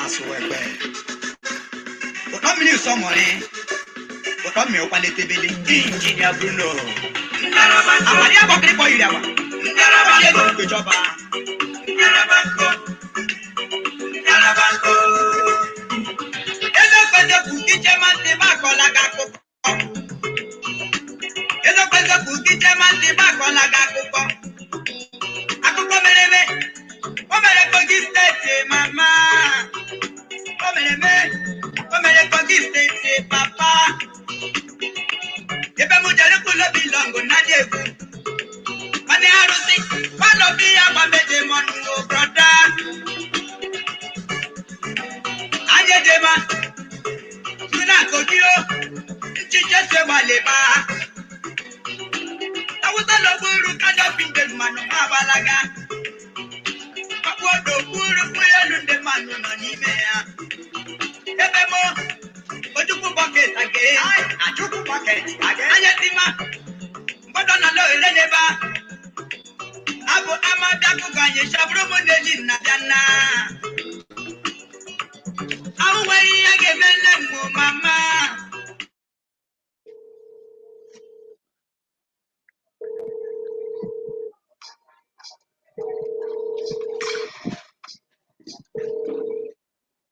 Asụwegbe ụtọ mmiri sọmọrị, ụtọ mmiri kwalitebele. Injinia Bruno àpàdé àbọ̀kiri kọ yìrì àwà ọ̀ṣẹ́ ìgbèjọba. Ezekwezekwu ichema ntị m akọla gị akụkọ. Ezekwezekwu ichema ntị m akọla gị akụkọ. Akụkọ mere eme, o mere Kogi Steeti mama. O mere eme, o mere Kogi Steeti papa. Ebe m jere kwulobi lọngụ na-adị egwu. Nwanne arụsị, nwanne ya gbameje mọnụ o brọda. Anyị ejema, tuna Kogi o, nchiche se gbalịba. Awụsa n'okpuru kanopi ndị mmanụ ha agbalaga. Ọkpụ okpuru ụgbọelu ndị mmanụ nọ n'ime ya. Ebe mụ, Ojukwu bucket age. Achukwu bucket age. Anya tima, mgbọdọ na lọ ele n'ebe a. Abụ ama bịa akụkọ anyị chabụrụ m n'eli nna bịa nna. Ahụ nwere ihe ga-eme nne m mama.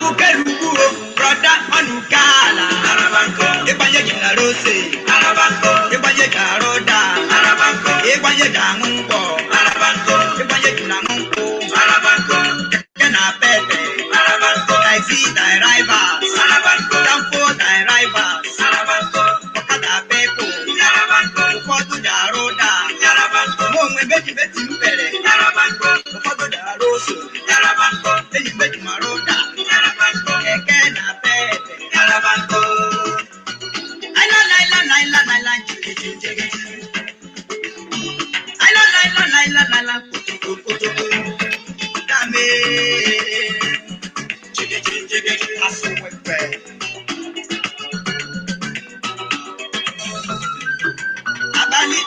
Ukerugwu brọda ọnụ kala. Ịgbanye ji na rose, ịgbanye ji arụ ụda, ịgbanye ji aṅụ nkwọ, ịgbanye ji na aṅụ nkwụ, keke na pepe, taxi drivers, danfo drivers, ọkada people, ụfọdụ ji arụ ụda, mụ onwe meji meti m pere, ụfọdụ ji arụ ose, enyi meji mara ụda, keke na pepe. Laila laila laila laila jigiji jigiji. Laila laila laila laila kotoko kotoko. Dame. Jigiji jigiji asụwekwe. Abalị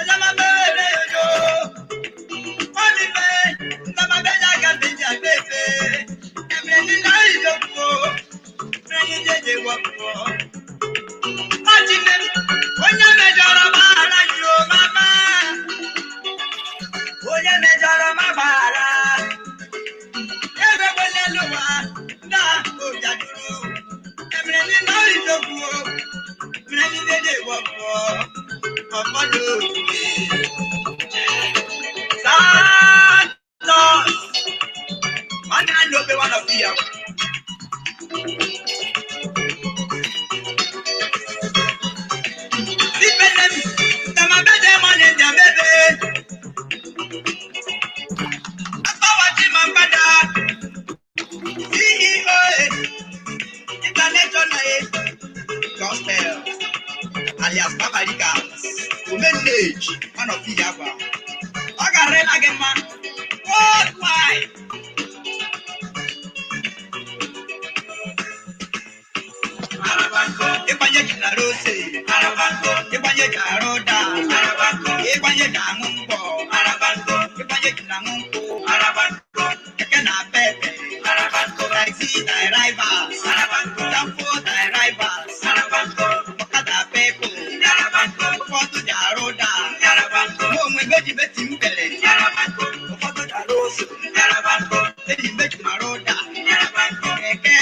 ọlọmọbẹrẹ yo. Olùfẹ́ ndọmọbẹrẹ agabeji agbèfé. Ẹ̀mí nílá ìjókòó. Ẹ̀yin jẹjẹ wọ̀pọ̀. Ọchịnne m, onye mejọrọ gbaghara yi o mama. Onye mejọrọ ma gbaghara. Emekwela elu ụwa ndị a obiajuru. Emere ndị ìjokwu o. Emere ndị dede wọpọ̀. Ọfọdụ obi. Santos. Nwanne anyị obe one of the Ifenem, tamabede money jabebe. Apawaji Mambada, CEO, International Gospel, alias Babalika, Omenage, one of the Yaba. Ogarela Gema, worldwide. Ịgbanye ji na rose, ịgbanye ji arụ ụda, ịgbanye ji aṅụ nkwọ, ịgbanye ji na aṅụ nkwụ, keke na pepe, taxi drivers, danfo drivers, ọkada people, ụfọdụ ji arụ ụda, mụ onwe meji meti m pere, ụfọdụ ji arụ ose, enyi meji mara ụda, keke.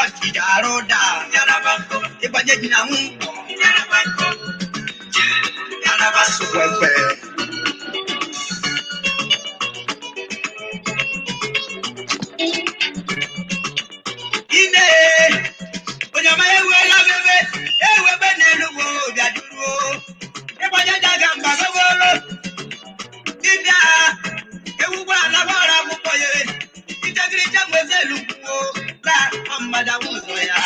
Ọchịcha arụ ụda. Ịgbanye ji na nwụ. Sụkwekwe. Ine onye ọma ewela bebe ewebe n'elu ugbo bịa duruo. Ịgbanye ji aga mba gogoro. Dibịa ewu gwara gwara akwụkwọ ya. Itegirija nwezelu kwuo la ọmmadụ ụzọ ya.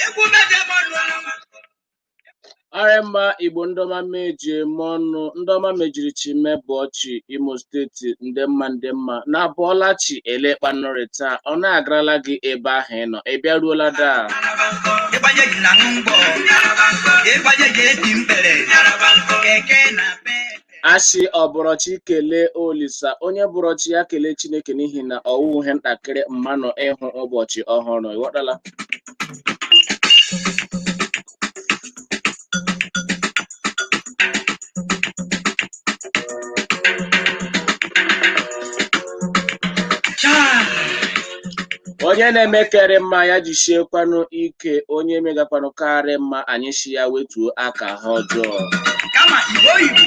Egwu mede mọnụ. Arịmma Igbo ndọma meji eme ọnụ ndọma mejiri chi mebụọ chi Imo Steeti ndị mma ndị mma na abụọla chi elekpanụrị taa ọ na-agarala gị ebe ahụ ị nọ ị bịaruola daa. Ịgbanye ji na ngwọ. Ịgbanye ji eti mkpere. Keke na pepe. Asị ọbụrọchi kelee Olisa, onye bụrọchi ya kelee Chineke n'ihi na ọwụ ihe ntakịrị mmanụ ịhụ ụbọchị ọhụrụ. Ịghọtala? Chaa. Onye na-emekarị mma ya jisiekwanụ ike, onye megakwanụ karị mma anyị si ya wetuo aka ha ọjọọ. Kama Igbo Igbo.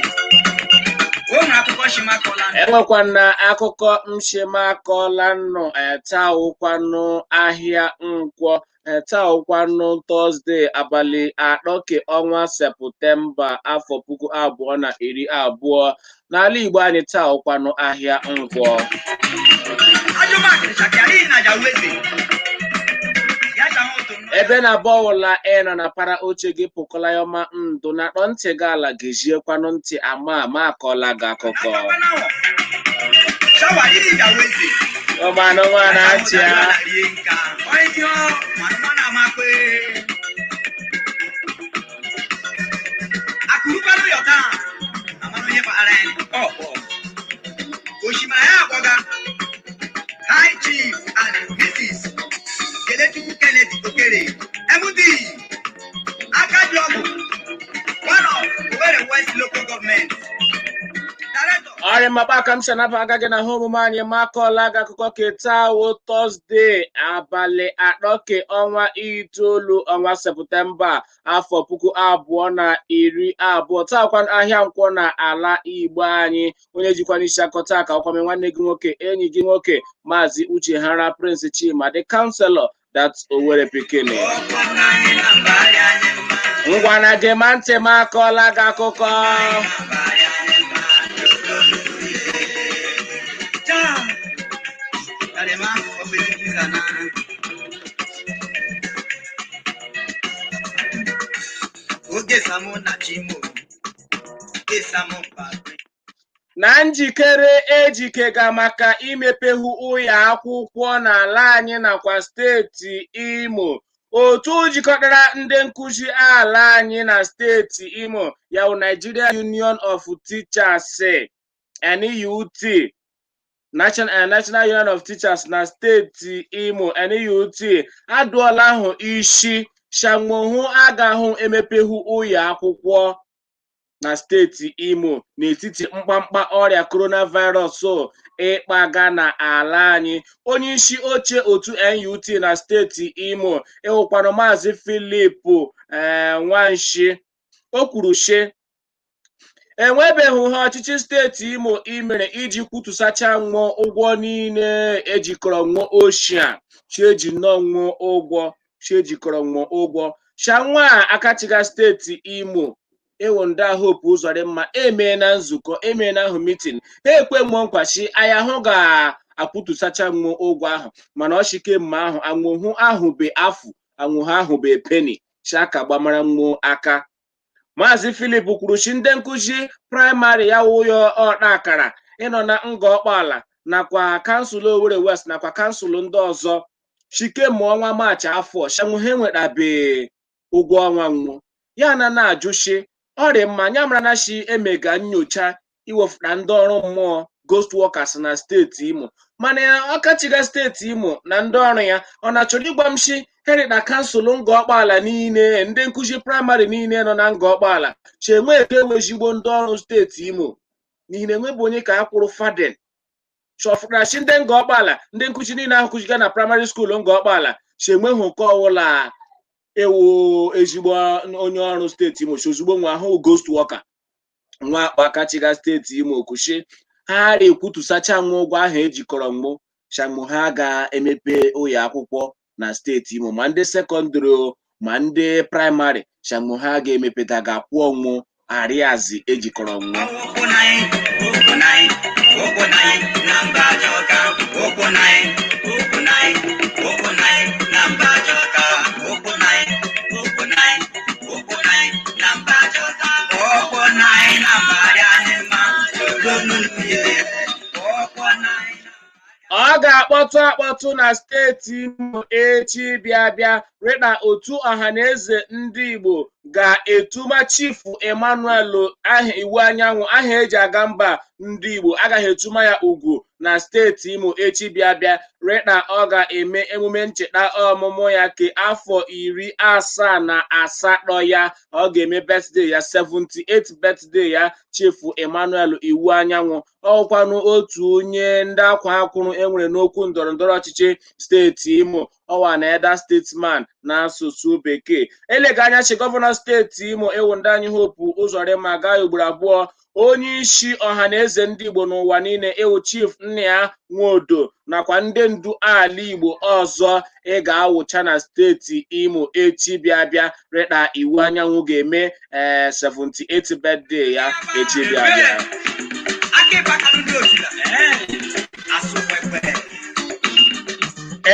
O nwere akụkọ shimakọla. Enwekwana akụkọ nshịmakọla nnụ etaụkwanụ ahịa nkwọ etaụkwanụ Tọzdee abalị 3 ke ọnwa Sepụtemba afọ 2020 n'ala Igbo anyị taa ụkwanụ ahịa nkwọ. Ajụmakịrị chakịarị na jaweze. Ya chahụ otu nnụ. Ebe na bọwụla ị nọ na para oche gị pụkọla ya ọma ndụ na akpọ ntị gị ala geziekwanụ ntị ama ama akọla gị akụkọ. Shawa iri jaweze. Ọmanụ nwa na-achị ya. Osimiri akpọga High Chief and Mrs. Kelechukwu Kennedy Okere, MD, Akajiọgụ, one of Owerri West Local Government, Director. Ọrịa mmakpa ka m si anaba aka gị na ha omume anyị makọọla gị akụkọ keta wo Tọzdee abalị 3 ke ọnwa 9 ọnwa Sepụtemba afọ 2020 taa kwa ahịa nkwọ na ala Igbo anyị onye jikwa n'isi akọta ka ọkwame nwanne gị nwoke enyi gị nwoke Maazị Uche Hara Prince Chima the counselor that Owerri pikin. Ngwa na gema ntị m akọọla gị akụkọ. Oge Samu na Chimo, oge Samu Mbakwe. Na njikere ejikega maka imepehu ụlọ akwụkwọ n'ala anyị nakwa steeti Imo. Otu jikọtara ndị nkụzi ala anyị na steeti Imo ya wụ Nigeria Union of Teachers NUT National Union of Teachers na steeti Imo NUT adụọla ahụ isi shanwohu agahụ emepehu ụlọ akwụkwọ na steeti Imo n'etiti mkpamkpa ọrịa coronavirus ịkpaga n'ala anyị. Onye isi oche otu NUT na steeti Imo ịhụkwanụ Maazị Philip Nwanshi o kwuru sị enwebeghị ha ọchịchị steeti Imo imere iji kwutusacha nwụọ ụgwọ niile ejikọrọ nwụọ ochie chi eji nnọọ nwụọ ụgwọ chi ejikọrọ nwụọ ụgwọ shanwa akachiga steeti Imo ewo ndị Hope Uzodimma emeela nzukọ emeela ahụ mitin ha ekwe mmụọ nkwachi anya hụ ga-akwụtụsacha nwụọ ụgwọ ahụ mana ọchike mma ahụ anwụhụ ahụ be afụ anwụhụ ahụ be peni chaka gbamara nwụọ aka. Maazị Philip kwuru chi ndị nkụzi praịmarị ya wụyọ ọta akara ịnọ na nga ọkpala nakwa kansụl Owerri West nakwa kansụl ndị ọzọ chike ma ọnwa Maachị afọ shanwụ ha enwetabe ụgwọ ọnwa nwụọ ya na na-ajụ shi ọrịa mma anya mara na shi emega nyocha iwefụta ndị ọrụ mmụọ ghost workers na steeti Imo mana ọkachiga steeti Imo na ndị ọrụ ya ọ na-achọrọ ịgwa m shi herita kansụl nga ọkpala niile ndị nkụzi praịmarị niile nọ na nga ọkpala chi enwe eke ezigbo ndị ọrụ steeti Imo. N'ihi na enwebụ onye ka a kwụrụ farthing. Chọfụtara ndị Ngor Okpala, ndị nkụzi niile ahụ kụziga na primary school Ngor Okpala, si enweghị nke ọwụla ewu ezigbo onye ọrụ steeti Imo. Si ozugbo nwa ahụ ghost worker nwa akpa kachiga steeti Imo kwuchi ha ekwutusacha nwa ụgwọ ahụ ejikọrọ mgbụ shamụ. Ha ga-emepe ụlọ akwụkwọ na steeti Imo, ma ndị secondary ma ndị primary, shamụ ha ga-emepeta ga-akwụ ọnwụ arịazi ejikọrọ nwụ. Ụkwụ nanyị, ụkwụ nanyị, ụkwụ nanyị na mba Ajọka. Ụkwụ nanyị, ụkwụ nanyị, ụkwụ nanyị na mba Ajọka. Ụkwụ nanyị, ụkwụ nanyị, ụkwụ nanyị na mba Ajọka. Ụkwụ nanyị na mba dị anyị mma. Soro ụkwụ nanyị. Ọ ga-akpọtụ akpọtụ na steeti Imo echi bịa bịa rịna otu Ọhaneze ndị Igbo ga-etuma Chief Emmanuel aha Iwu Anyanwụ, aha eji aga mba ndị Igbo, agaghị etuma ya ugwu na steeti Imo echi bịa bịa rịna ọ ga-eme emume ncheta ọmụmụ ya ke afọ 78 ya. Ọ ga-eme birthday ya, 78 birthday ya. Chief Emmanuel Iwu Anyanwụ ọkwanụ otu onye ndị akwa akwụrụ enwere n'okwu ndọrọ ndọrọ ọchịchị steeti Imo, ọwa na elder statesman n'asụsụ bekee. Elega anya chi gọvanọ steeti Imo ewu ndị anyị Hope Uzodimma gaa ugboro abụọ, onye isi Ọhaneze ndị Igbo n'ụwa niile ewu Chief Nnia Nwodo, nakwa ndị ndu ala Igbo ọzọ ị ga-awụcha na steeti Imo echi bịa bịa rịta Iwu Anyanwụ ga-eme ee 78 birthday ya echi bịa bịa. Akịbakalụ ndị otula. Asụkwekwe.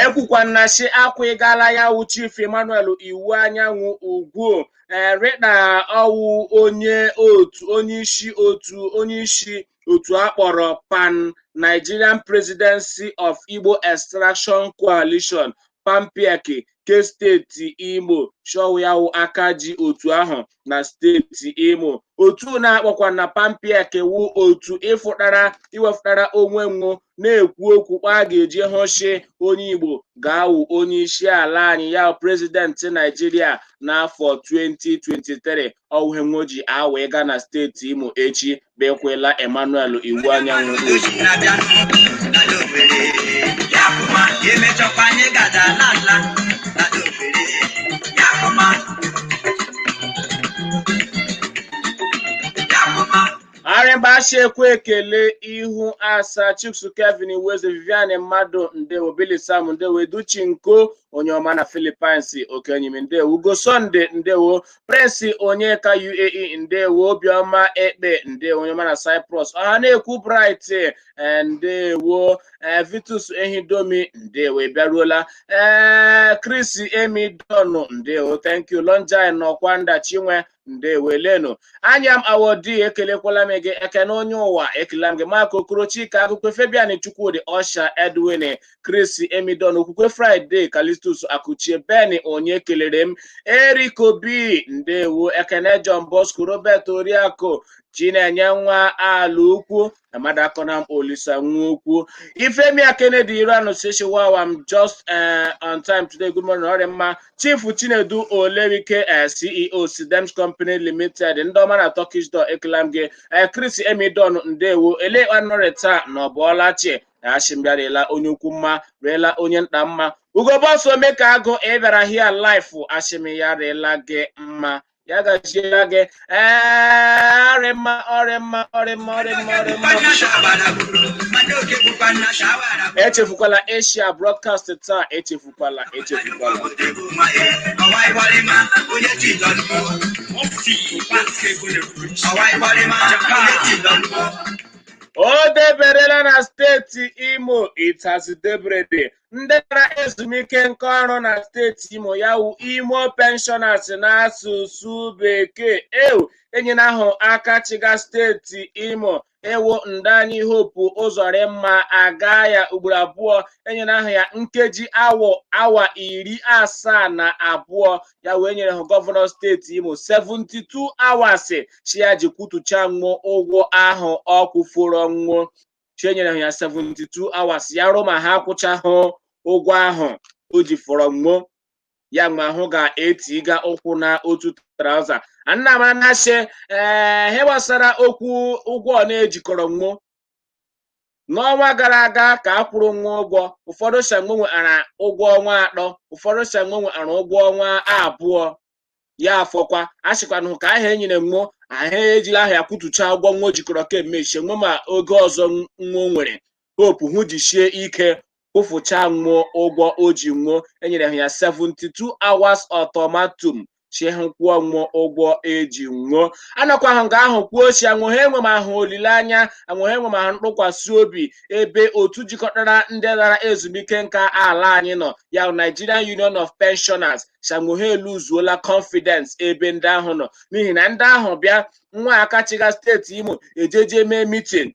Ekwukwana shi akwa ịgala ya wụ Chief Emmanuel Iwu Anyanwụ ugwu rịta ọwụ onye otu onye isi otu onye isi otu akpọrọ Pan Nigerian Presidency of Igbo Extraction Coalition, PANPEC, ke steeti Imo. Shọwụ aka ji otu ahụ na steeti Imo. Otu na-akpọkwa na PANPEC wụ otu ịfụtara iwefụtara onwe nwụ na-ekwu okwu kpa a ga-eji hụshi onye Igbo ga-awụ onye isi ala anyị, ya president Naijiria n'afọ 2023. Ọwụhenwoji awa ịga na steeti Imo echi bekwela Emmanuel Iwu Anyanwụ ugwu. Na-abịa n'ala Owerri. Ya kụma, emechọkwa anyị gada ala ala n'ala Owerri. Ya kụma. Ya kụma. Arịmgbashi ekwe ekele ihu asa Chuks Kevin Iweze, Vivian Mmadụ, ndewo. Billy Sam, ndewo. Educhi Nko, onye ọma na Philippines, okenyimi, ndewo. Ugo Sunday, ndewo. Prince Onyeka, UAE, ndewo. Obiọma Ekpe, ndewo. Onye ọma na Cyprus. Ọha na-ekwu Bright, ndewo. Vitus Ehidomi, ndewo, ị bịaruola. Ee, Chris Emidonu, ndewo, thank you. Lonjai Nọkwanda Chinwe, ndewo. Eleno anya m awodi, ekelekwala m gị. Ekene onye ụwa, ekele m gị. Maka Okorochika akụkọ, Fabian Chukwudi, Osha Edwin, Chris Emidon, Okwukwe Friday, Kalistus Akuchie, Ben onye kelere m, Eric Obi, ndewo. Ekene John Bosco, Robert Oriakụ, Chinenye nwa ala ukwu, Amadakona Olisa Nwokwu, Ifemia Kennedy Iranu Sishi. Wow, I'm just on time today. Good morning, ọrịa. Chief Chinedu Olewike, CEO Sidems Company Limited, ndị ọma na Turkish Door, ekele m gị. Chris Emidon, ndewo. Ele anọrị taa na ọbụọlachi ashịmbịarịla onye ukwu mma, rịela onye nta mma. Ugobọsọ ome ka agụ ị bịara hia life, ashịm ya rịela gị mma, ya gaziela gị. Ee, ọrịmma, ọrịmma, ọrịmma, ọrịmma, ọrịmma. Echefukwala Asia broadcast taa, echefukwala, echefukwala. O deberela na steeti Imo, itazidebrede ndị nara ezumike nka ọrụ na steeti Imo, ya wụ Imo pensioners n'asụsụ bekee, ew enyela ahụ aka chiga steeti Imo ewu Ndanyi Hope Uzodimma aga ya ugboro abụọ. Enyere ahụ ya nkeji awọ awa 72, ya wee nyere ha gọvanọ steeti Imo 72 hours chi ya ji kwutucha nwụọ ụgwọ ahụ ọ kwụforo nwụọ. Chi enyere ya 72 hours ya rụ ma ha akwụchahụ ụgwọ ahụ o ji fọrọ nwụọ. Ya nwe ahụ ga-etiga ụkwụ na otu trouser. Anna mara na asị ee ihe gbasara okwu ụgwọ na-ejikọrọ nwụ n'ọnwa gara aga ka a kwụrụ nwa ụgwọ. Ụfọdụ shanwo nwetara ụgwọ ọnwa 3, ụfọdụ shanwo nwetara ụgwọ ọnwa 2. Ya afọkwa asịkwanụ ka ahụ enyere nwụ ahụ ejila ahụ ya kwutucha ụgwọ nwa jikọrọ kemgbe shenwo, ma oge ọzọ nwa nwere hope hụ jisie ike kwụfụcha nwụọ ụgwọ o ji nwụọ. Enyere ha ya 72 hours ultimatum chi hụ kwụọ nwụọ ụgwọ eji nwụọ. Anakwa ahụ nga ahụ kwuo chi anwụ ha enwe m ahụ olileanya, anwụ ha enwe m ahụ ntụkwasị obi ebe otu jikọtara ndị lara ezumike nka ala anyị nọ, ya Nigerian Union of Pensioners. Shanwo ha eluzuola confidence ebe ndị ahụ nọ, n'ihi na ndị ahụ bịa nwa akachiga steeti Imo ejeje mee meeting,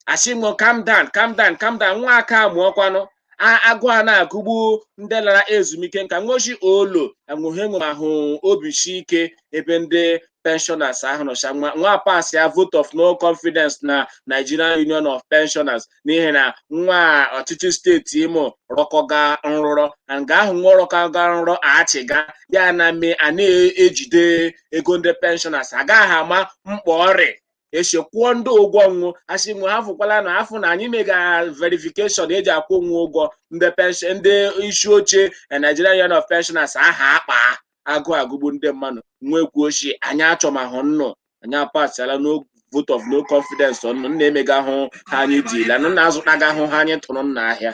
asịmụ calm down, calm down, calm down. Nwa aka mụọkwanụ agụ a na-agụgbu ndị lara ezumike nka nwochi olo anwụhe nwe ahụ obi shi ike ebe ndị pensioners ahụ nọcha. Nwa pass ya vote of no confidence na Nigerian Union of Pensioners, n'ihi na nwa ọchịchị steeti Imo rọkọga nrụrọ nga ahụ nwa rọkọga nrọ achịga ya na me a na-ejide ego ndị pensioners agaghị ama mkpa ọrịa esi kwụọ ndị ụgwọ nwụ. Asị nwe ha fụkwala na afọ na anyị mega verification eji akwụ nwa ụgwọ ndị pension. Ndị isi oche na Nigerian Union of Pensioners aha akpa agụ agụgbu ndị mmadụ nwekwu ochi anyị achọmahụ nnụ anyị apasịala no vote of no confidence ọnụ nna emega hụ ha anyị dila nna azụtaga hụ ha anyị tụrụ nna ahịa.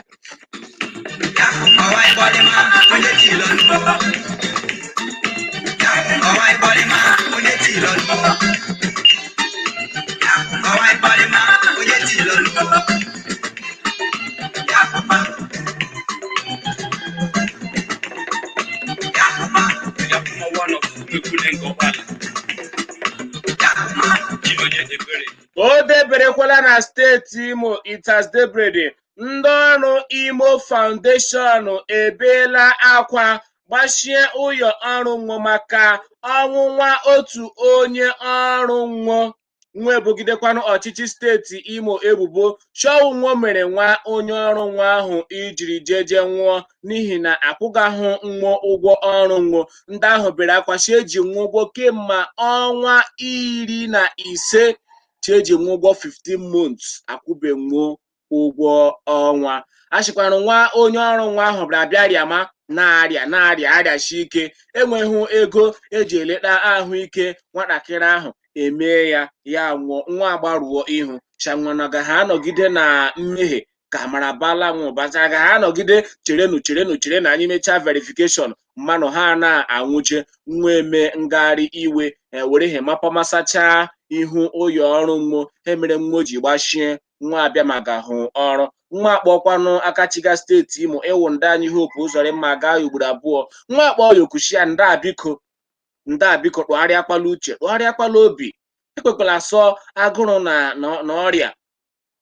O deberekwala na steeti Imo itas debrede. Ndị ọrụ Imo Foundation ebeela akwa gbachie ụyọ ọrụ nwụ maka ọnwụ nwa otu onye ọrụ nwụ. Nwa ebogidekwanụ ọchịchị steeti Imo ebubo chọọ nwo mere nwa onye ọrụ nwa ahụ ijiri jeje nwụọ n'ihi na akwụgahụ nwụọ ụgwọ ọrụ nwụ. Ndị ahụ bere akwa si eji nwa ụgwọ kemgbe ọnwa 15, chi eji nwa ụgwọ 15 months akwụbe nwụọ ụgwọ ọnwa. A sịkwara nwa onye ọrụ nwa ahụ bịara bịa rịama na-arịa na-arịa arịachi ike, enweghị ego eji eleta ahụike nwatakịrị ahụ emee ya ya nwụọ. Nwa agbarụọ ihu chanwana ga ha anọgide na mmehie ka amara bala nwa ụbacha ga ha anọgide cherenụ cherenụ chere na anyị mechaa verification mmanụ ha na-anwụche. Nwa eme ngagharị iwe were hemapamasacha ihu ụyọ ọrụ mmụọ ha mere mmụọ ji gbachie nwa abịa maka hụ ọrụ. Nwa akpọkwanụ akachiga steeti Imo ịwụ ndị anyị Hope Uzodimma gaa ugboro 2. Nwa akpọ ya okushia nda biko nda biko tụgharịakwala uche tụgharịakwala obi, ekwekwala sọ agụrụ na ọrịa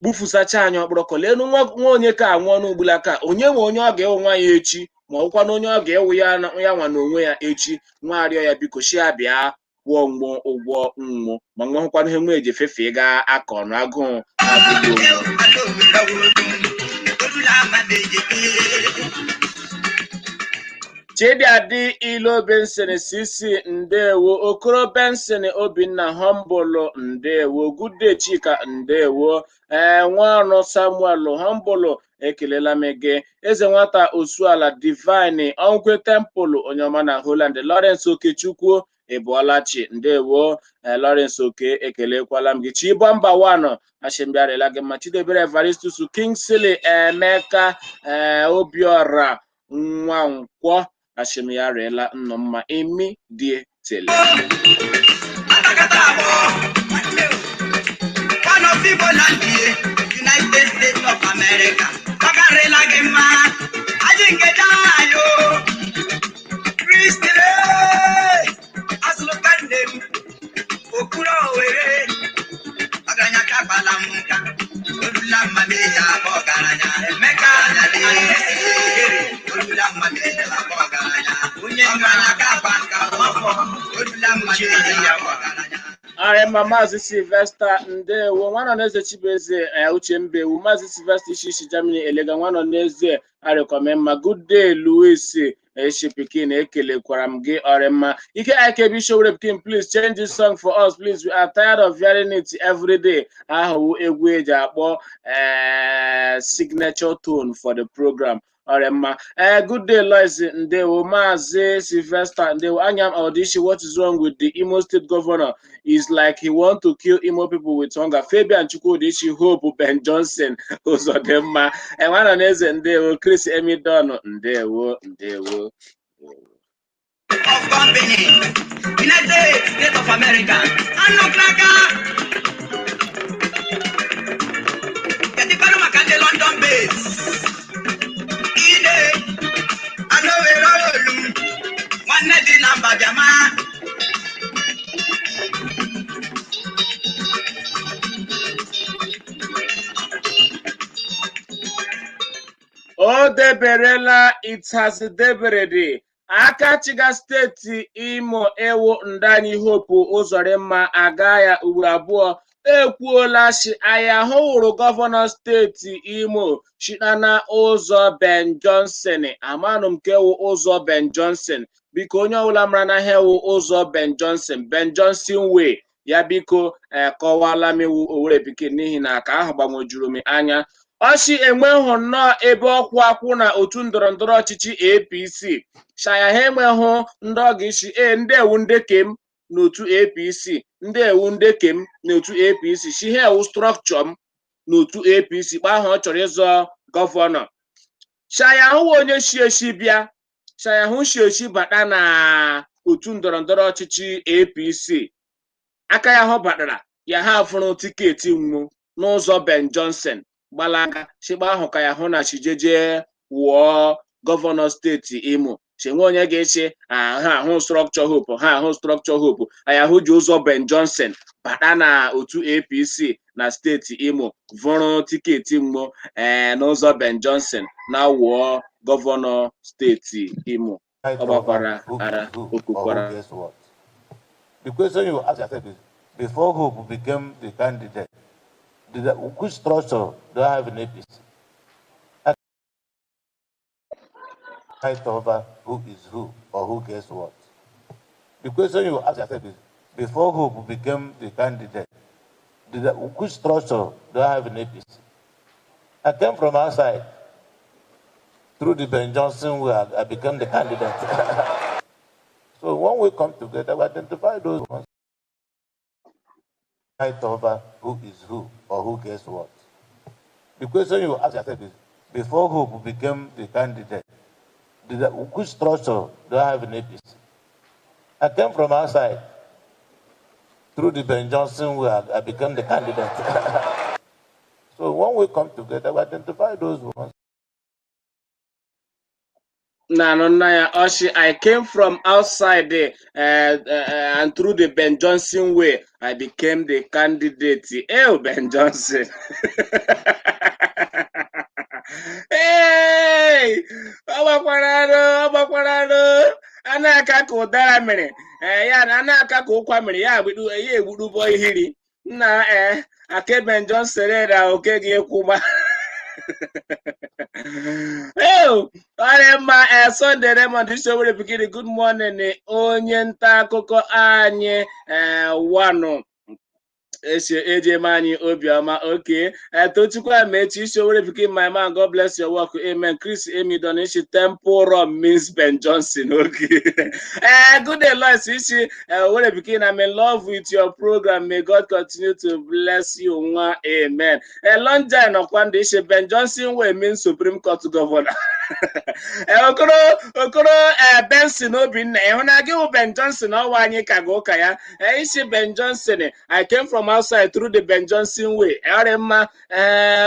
gbufusacha anyị ọkpọrọkọ. Leenụ nwa onye ka anwụọ n'ugbula ka onye nwe onye ọ ga-ewu nwa ya echi ma ọ bụkwa na onye ọ ga-ewu ya ya nwa n'onwe ya echi. Nwa arịọ ya biko shi ya bịa kwụọ mgbọ ụgwọ mmụọ ma nwa hụkwanụ ihe nwa eji efefe ga aka ọnụ agụụ agụgbu. Chidiadị Ilo Benson CC ndewo, Okoro Benson Obinna Humble ndewo, Goodday Chika ndewo, ee Nwaọnụ Samuel Humble ekelela m gị, Eze Nwata Osuala Divine Onkwe Temple onye ọma na Holland, Lawrence Okechukwu Ịbụọlachi ndewo, Lawrence Oke ekelekwala m gị, Chibomba wanụ achịmbịarịla gị mma, Chidebere Evaristus Kingsley Emeka Obiora Nwankwọ achịm ya rịela nnọ mma imi dị tele. United States of America, ọgarịla gị mma, ajị nkeja ayo Kristile azụlụka nne m okpuru owere ọgaranya ka agbala m nka olula mma meja abụ ọgaranya Emeka olula mma meja abụ ọgaranya onye ọgaranya ka agba nka olula mma meja abụ ọgaranya. Arịma Maazị Sylvester ndewo, nwanọ n'eze Chibueze Uche Mbewu, Maazị Sylvester Ishishi Germany Elega nwanọ n'eze arịkọmemma, Good day Louis Eshi pikin, ekelekwara m gị. Ọrịmma ike IKB Showere pikin, please change this song for us, please. We are tired of hearing it every day. Ahụ egwu eji akpọ signature tone for the program. Ọrịmma. Ee, good day, Lois. Ndewo. Maazị Sylvester, ndewo. Anyam Audishi, what is wrong with the Imo State governor? Is like he want to kill Imo people with hunger. Fabian Chukwudishi, Hope Ben Johnson Uzodimma enwana na eze, ndewo. Chris Emidon, ndewo, ndewo. Of Company, United States of America. Anụ kraka. Kedụkwanụ maka ndị London base? Ine, anụ were olu. Nwanne dị na mba bịama. O deberela, it has deberede. Aka chiga steeti Imo ewu Ndani Hope Uzodimma aga ya ugboro abụọ ekwuola shi anyị ahụwụrụ gọvanọ steeti Imo shitana ụzọ Ben Johnson. Amanụ m nke wụ ụzọ Ben Johnson. Biko, onye ọbụla mara na ihe wụ ụzọ Ben Johnson, Ben Johnson way ya, biko kọwala m iwu Owere pikin, n'ihi na ka ahụ gbanwejuru m anya. Ọchị enweghị nnọọ ebe ọkwụ akwụ na otu ndọrọ ndọrọ ọchịchị APC shaya ha enweghị ndị ọ ga-esi ee ndị ewu ndị kem n'otu APC, ndị ewu ndị kem n'otu APC shi ha ewu structure m n'otu APC kpa ahụ ọ chọrọ ịzọ gọvanọ. Shaya hụ onye shi eshi bịa, shaya hụ shi eshi bata na otu ndọrọ ndọrọ ọchịchị APC, aka ya hụ batara ya, ha fụrụ ticket nwụ n'ụzọ Ben Johnson gbalaga shikpa ahụ ka ya hụ na chijeje wụọ gọvanọ steeti Imo. Chenwe onye ga-eche ha ahụ structure Hope, ha ahụ structure Hope ayahụ ji ụzọ Ben Johnson bata na otu APC na steeti Imo, vụrụ ticket mgbo ee n'ụzọ Ben Johnson na wụọ gọvanọ steeti Imo. Ọ gbakwara ara okwukwara. Guess what? The question you ask yourself is, before Hope became the candidate, which structure do I have in APC? I fight over who is who or who gets what. The question you ask yourself is, before Hope became the candidate, which structure do I have in APC? I came from outside. Through the Ben Johnson way, I became the candidate. So when we come together, we identify those ones. Fight over who is who or who gets what. The question you ask yourself is, before Hope became the candidate, which structure do I have in APC? I came from outside. Through the Ben Johnson way, I became the candidate. So when we come together, we identify those ones. Na nna ya ọchị, I came from outside and through the Ben Johnson way I became the candidate. Eh, Ben Johnson. Hey! Ọ gbakwara arụ, ọ gbakwara arụ. A na-aka ka ụdara mere ya na a na-aka ka ụkwa mere ya agbidu ya egbudubọ ihiri nna ee aka Ben Johnson na oke gị ịkwụba. Oh, ọ dị mma. Ee, Sunday Raymond Isowere Pikiri, good morning. Onye nta akụkọ anyị wanụ esi eji eme anyị obiọma. Oke Tochukwu Amechi Isowere Pikin, my man, God bless your work, amen. Chris Emidon ishi Temple Run means Ben Johnson. Okay, good day, Lois ishi Owere Pikin, I'm in love with your program. May God continue to bless you, nwa, amen. Lonja Nọkwandụ ishi Ben Johnson wey mean Supreme Court governor. Okoro Okoro Benson Obinna, ịhụ na gị wụ Ben Johnson ọwa anyị ka gị ụka ya. Isi Ben Johnson, I came from outside through the Ben Johnson way. Ọrị mma.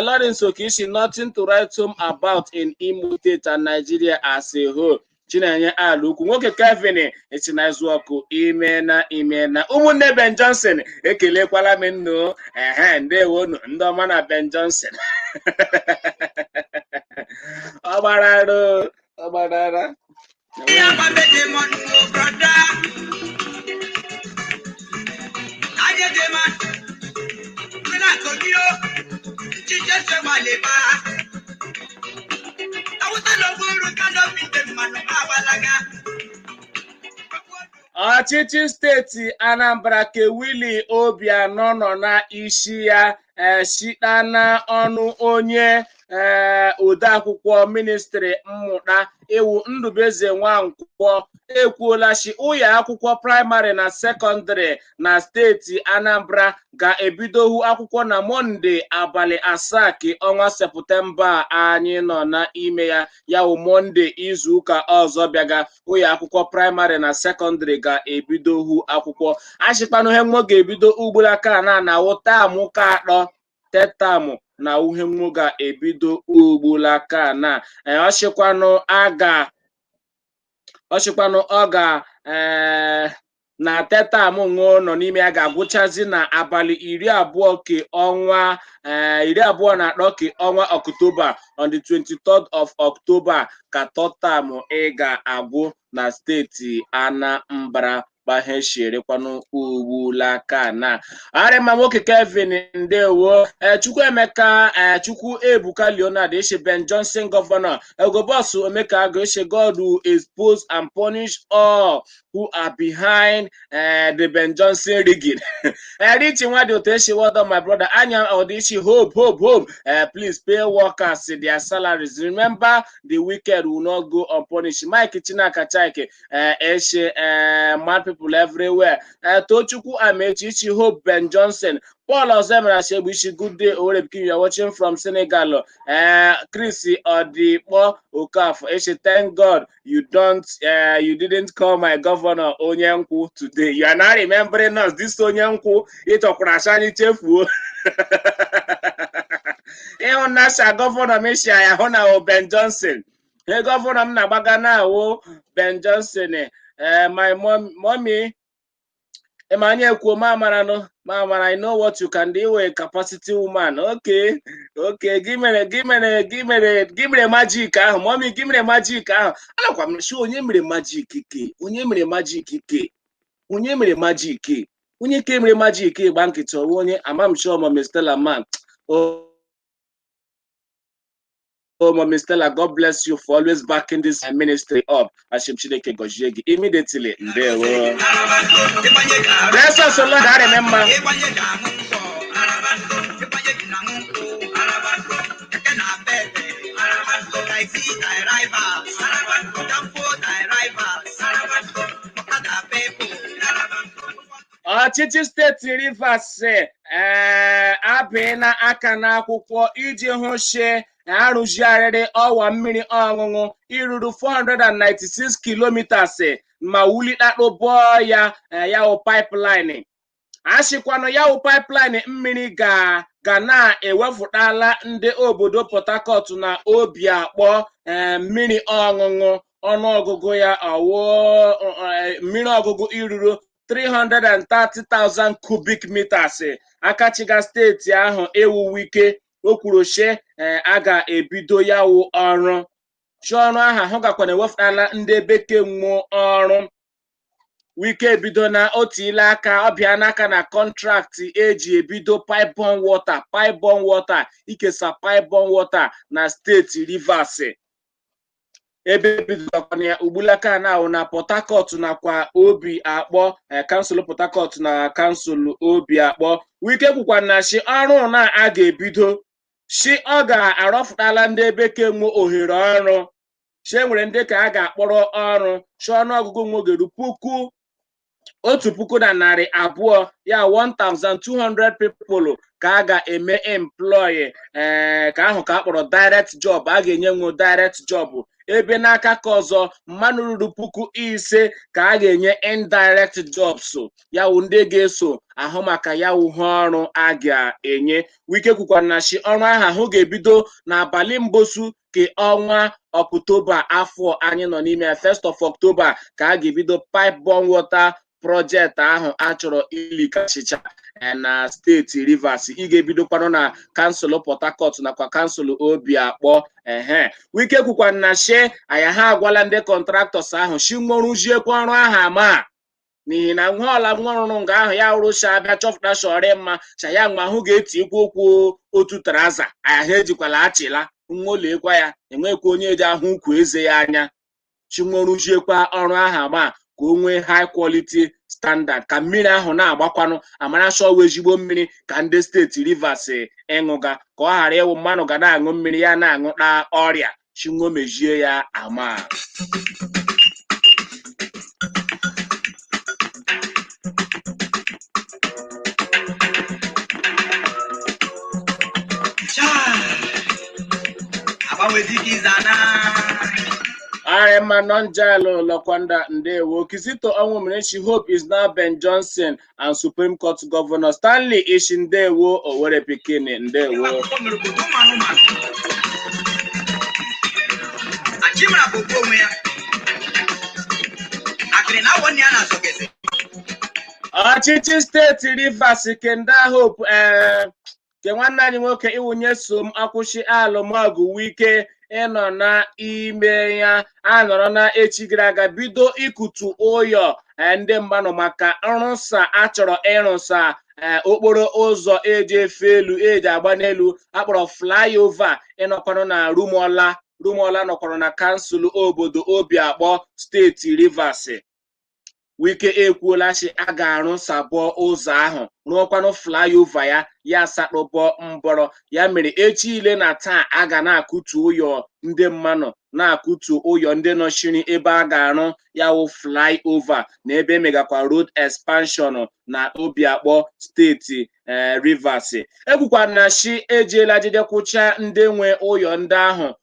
Lawrence Okishi, nothing to write home about in Imo State and Nigeria as a whole. Chinenye Alukwu nwoke Kevin echinazu ọkụ imena imena. Ụmụnne Ben Johnson, ekelekwala m nnu ehe ndewonu ndị ọma na Ben Johnson. Ọ gbara arụ, ọ gbara ara. Ihe agbabeghị m ọnụ, brother. Ayédèmá, Kílá Tòbíó, Jíjẹ́ ṣe wà lè bá. Awúsá ló gbóòrò kánò fi tẹ̀ mọ̀nà àwàlágà. Ọchịchị steeti Anambra ke Willie Obianọ nọ na isi ya shita na ọnụ onye odeakwụkwọ ministri mmụta iwu Ndụbụeze Nwankwọ ekwuola shi ụlọ akwụkwọ praịmarị na sekọndịrị na steeti Anambra ga-ebidohu akwụkwọ na Mọnde abalị 7 ke ọnwa Septemba anyị nọ n'ime ya, ya wụ Mọnde izuụka ọzọ bịaga. Ụlọ akwụkwọ praịmarị na sekọndịrị ga-ebidohu akwụkwọ. Achịkpanụ ihe nwo ga-ebido ugboro aka na na-awụ taamụ ka atọ tetamụ na uhe nwo ga-ebido ugbulaka na ọchịkwanụ aga ọchịkwanụ ọ ga na tetamụ nwo nọ n'ime ya ga-agwụchazi na abalị 20 ke ọnwa 23 ke ọnwa Ọktoba, on the 23rd of October, ka third ị ga-agwụ na steeti Anambra. Gbaheshirikwanụ ugbulaka na arịma nwoke Kevin, ndewo. Chukwuemeka, Chukwu Ebuka Leonard Eshe, Ben Johnson governor Egobos Omeka Eshe, God will expose and punish all who are behind the Ben Johnson rigging. Richie Nwadi Oteshi, well done, my brother. Anya Odishi, hope, hope, hope. Please pay workers their salaries. Remember, the wicked will not go unpunished. Mike Chinaka Chaike, Eshe, mad people everywhere. Tochukwu Amechi, Ichi, Hope Ben Johnson. Paul Ozemera Shebushi, good day, Orebkin, you are watching from Senegal. Chris Odipo Okafor, Eshe, thank God you didn't call my governor Onyenku today. You are not remembering us. This Onyenku, ịtọkwara asị anyị chefuo. Ịhụ na sa governor meshia ya hụ na o Ben Johnson. He governor m na-agbaga na awụ Ben Johnson. My mom, mommy, Emmanuel ekwuo ma amara nụ ma amara. I know what you can do, a capacity woman. Okay, gị mere, gị mere, gị mere, gị mere magic ahụ, mommy, gị mere magic ahụ. Anakwa m si onye mere magic ke, onye mere magic ke, onye mere magic, onye ke mere magic gba nkịtị ọwụ onye ama m sure. Mommy Stella man. Oh, Mommy Stella, God bless you for always backing this ministry up. Ashim Chineke gọzie gị immediately. Ndewo. Bless us, O Lord, I remember. Ịgbanye ga-aṅụ ngwọ, ịgbanye gị na-aṅụ nkwụ, keke na bebe, taxi drivers, danfo drivers, ọkada people. Ọchịchị steeti Rivers abịna aka n'akwụkwọ iji hụ shi arụzigharịrị ọwa mmiri ọṅụṅụ iruru 496 kilometers ma wulitatụbọọ ya, ya wụ pipeline. Asịkwanụ ya wụ pipeline mmiri ga na-ewefụtala ndị obodo Port Harcourt na Obiakpọ mmiri ọṅụṅụ, ọnụọgụgụ ya ọwụ mmiri ọgụgụ iruru 330,000 cubic meters. Akachiga steeti ahụ ewu Wike o kwuru she a ga-ebido ya wụ ọrụ chi ọrụ ahụ ahụ gakwana ewefụtala ndị bekee nwụọ ọrụ. Wike ebido na otu ile aka ọbịa n'aka na contract eji ebido pipe-borne water, pipe-borne water, ikesa pipe-borne water na steeti Rivers, ebe ebidokwana ya ugbulaka na ahụ na Port Harcourt nakwa Obi Akpọ, kansụl Port Harcourt na kansụl Obi Akpọ. Wike kwukwa na shi ọrụ na a ga-ebido shi ọ ga-arọfụtala ndị bekee nwe ohere ọrụ, shi enwere ndị ka a ga-akpọrọ ọrụ, shi ọnụọgụgụ nwogeru 1,200, ya 1200 people ka a ga-eme employ, ee, ka ahụ ka a kpọrọ direct job, a ga-enye nwe direct job, ebe n'aka ka ọzọ mmadụ ruru 5,000 ka a ga-enye indirect jobs, ya wụ ndị ga-eso ahụ maka ya wụ ha ọrụ a ga-enye. Wike kwukwara na shi ọrụ ahụ ahụ ga-ebido n'abalị mbosu ke ọnwa Ọktoba afọ anyị nọ n'ime ya, 1st of October, ka a ga-ebido pipe borne water project ahụ a chọrọ ilikachicha na steeti Rivers. Ị ga-ebidokwanụ na kansụl Port Harcourt nakwa kansụl Obiakpọ. Ehe, Wike kwukwana na she anya ha agwala ndị contractors ahụ shi nwụrụziekwa ọrụ ahụ ama, n'ihi na nwa ọla nwa ọrụrụ nga ahụ ya wụrụ sha abịa chọpụta shọrị mma sha ya mgbe ahụ ga-eti ikwu okwu otu traza anya ha ejikwala achịla nwolekwa ya enwekwa onye ji ahụ ukwu eze ya anya. Chinworuziekwa ọrụ ahụ ama ka Ka o nwee high quality standard, ka mmiri ahụ na-agbakwanụ amarasị ọwa ezigbo mmiri ka ndị steeti Rivers ịṅụga, ka ọ ghara ịwụ mmanụ ga na-aṅụ mmiri ya na-aṅụta ọrịa chinwo mejie ya ama. Arema Nonjalo Lokwanda Ndewo. Kizito Onwumerechi Hope is now Ben Johnson and Supreme Court Governor Stanley Ishi Ndewo Owere Pikini Ndewo. Achimara bụ ogbu onwe ya. Akịrị na awọ nne ya na-asọgeze. Ọchịchị steeti Rivers Kenda Hope, ee, nke nwanne anyị nwoke iwunye som akwụsị alụmọgụ Wike ịnọ n'ime ya anọrọ na echi gara aga bido ikutu ụyọ ndị mmanụ maka nrụsa achọrọ ịrụsa okporo ụzọ eji efe elu eji agba n'elu akpọrọ flyover ịnọkwanụ na Rumuola. Rumuola nọkwara na kansụl obodo Obiakpọ, steeti Rivers. Wike ekwuola sị a ga-arụ sabọ ụzọ ahụ, rụọkwanụ flyover ya ya asatọbọ mbọrọ ya mere echi ile na taa a ga na-akụtu ụyọ ndị mmanụ, na-akụtu ụyọ ndị nọchiri ebe a ga-arụ ya wụ flyover na ebe emegakwa road expansion na Obiakpọ, steeti Rivers. Ekwukwa na shi ejiela jide kwụcha ndị nwe ụyọ ndị ahụ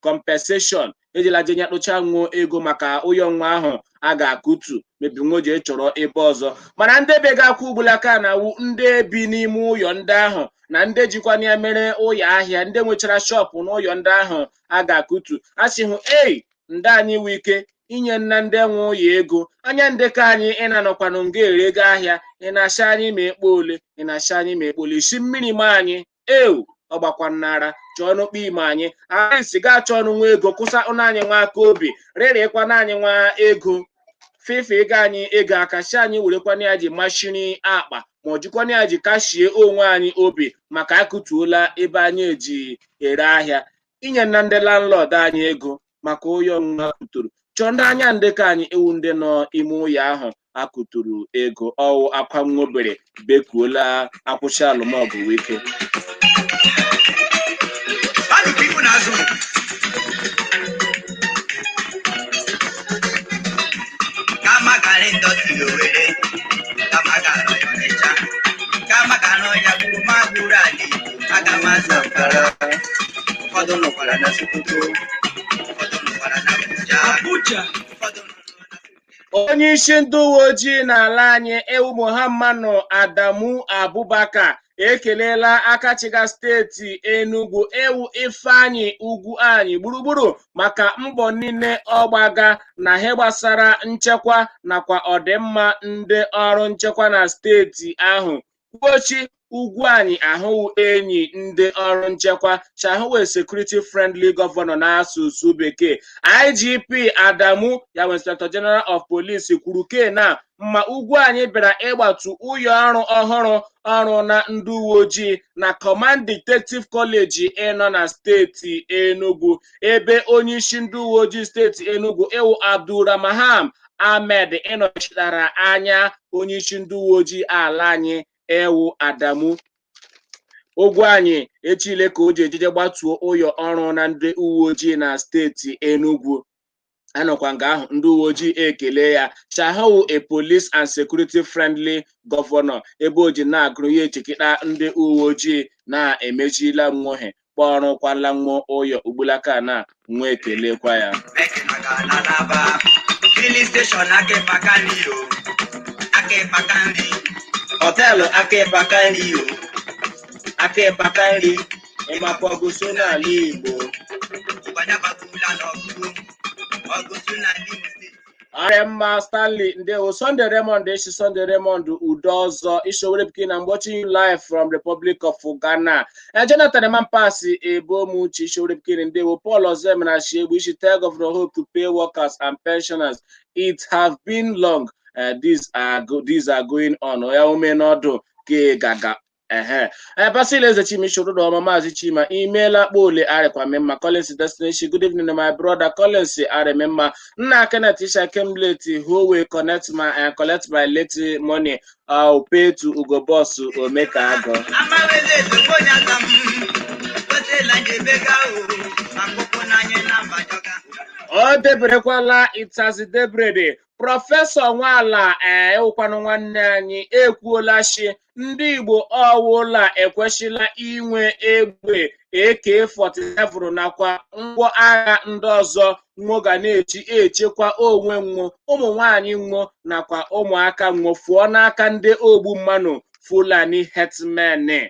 compensation, ejila je nyakpụcha nwuo ego maka ụyọ nwa ahụ a ga-akụtu mebi nwo ji chọrọ ebe ọzọ. Mana ndị begakwa ugbulaka na wu ndị bi n'ime ụyọ ndị ahụ na ndị jikwana ya mere ụyọ ahịa, ndị nwechara shop n'ụyọ ndị ahụ a ga-akụtu, a sị hụ ei ndị anyị nwe ike inye nna ndị nwe ụyọ ego anya ndekọ anyị ịna nọkwanụ nga ere ego ahịa. Ị na-acha anyị ma ekpo ole, ị na-acha anyị ma ekpo ole isi mmiri ma anyị ewu ọgbakwa nnara chọọ n'okpe ime anyị anyị si gaa chọọ ọnụ nwa ego kwụsa ọnụ anyị nwa aka obi rịrịkwana anyị nwa ego fefe ego anyị ego aka si anyị werekwana ya ji mashiri akpa ma ọ jikwana ya ji kashie onwe anyị obi maka akụtuola ebe anyị eji ere ahịa. Inye na ndị landlord anyị ego maka ụyọ nwa kụturu chọọ ndị anya ndekọ anyị ewu ndị nọ ime ụyọ ahụ akụturu ego ọwụ akwa nwobere bekuola akwụsị alụmọgụ Wike. Mmadụ ka ibu na-azụ. Kama gara indọstrị Owerri, kama gara Ọnịcha, kama gara ọnya gburu ma gburu ala Igbo, aga m Zamfara. Ụfọdụ nọkwara na Sokoto, ụfọdụ nọkwara na Abuja, ụfọdụ nọ Onye isi ndị uwe ojii n'ala anyị ewu Muhammadu Adamu Abubakar ekelela akachiga steeti Enugu ewu Ifeanyi Ugwu anyị gburugburu maka mbọ niile ọgbaga na ihe gbasara nchekwa nakwa ọdịmma ndị ọrụ nchekwa na steeti ahụ. Kwuochi Ugwu anyị ahụwụ enyi ndị ọrụ nchekwa chahuwe security friendly governor n'asụsụ bekee. IGP Adamu ya bụ Inspector General of Police kwuru ke na mma Ugwu anyị bịara ịgbatu ụyọ ọrụ ọhụrụ ọrụ na ndị uwe ojii na Command Detective College ịnọ na steeti Enugu, ebe onyeisi ndị uwe ojii steeti Enugu ewu Abdulrahman Ahmed ịnọchitara anya onyeisi ndị uwe ojii ala anyị ewu Adamu. Ogwu anyị echile ka o ji ejije gbatuo ụyọ ọrụ na ndị uwe ojii na steeti Enugu. Anọkwa nga ahụ ndị uwe ojii ekele ya chahawu a police and security friendly governor, ebe o ji na-agụrụ ya echekịta ndị uwe ojii na-emechila nwohe kpọrọkwala nwa ụyọ ugbulaka na nwa ekelekwa ya. Meke maka na n'aba filling station aka ịpaka nri o, aka ịpaka nri họteelụ, aka ịpaka nri o, aka ịpaka nri ịmakwa ọgụsụ n'ala Igbo. Ụbanya n'ọgụgụ ọgụsụ n'ala Imo steeti. Aremma Stanley Ndewo. Sunday Raymond Eshi Sunday Raymond Udozo Ishowere Pikin, I'm watching you live from Republic of Ghana. Jonathan Emampasi Ebomuchi Ishowere Pikin Ndewo. Paul Ozemena Shegbu Ishi, tell Governor Hope to pay workers and pensioners. It have been long. These are going on. Oya ume n'ọdụ ke gaga. Ehe, Basil Eze Chimichi, ụtụtụ ọma. Maazị Chima, imeela. Kpole arịkwamemma. Collins Destination, good evening, my brother Collins. Arịmemma. Nna Kenneth Isha Kemleti, who will connect my collect my late money? I'll pay to Ugo Boss Omeka Agụ. Amawele onye aka m otela njebega o akpụkpụ n'anya na mbajoga. O deberekwala itazi debrede. Professor Nwala, ee, ewukwanụ nwanne anyị, ekwuola shi ndị Igbo ọwụla ekwesịla inwe egbe AK47 nakwa ngwa agha ndị ọzọ nwo ga na-eji echekwa onwe nwo, ụmụ nwanyị nwo nakwa ụmụaka nwo fụọ n'aka ndị ogbu mmanụ Fulani herdsmen.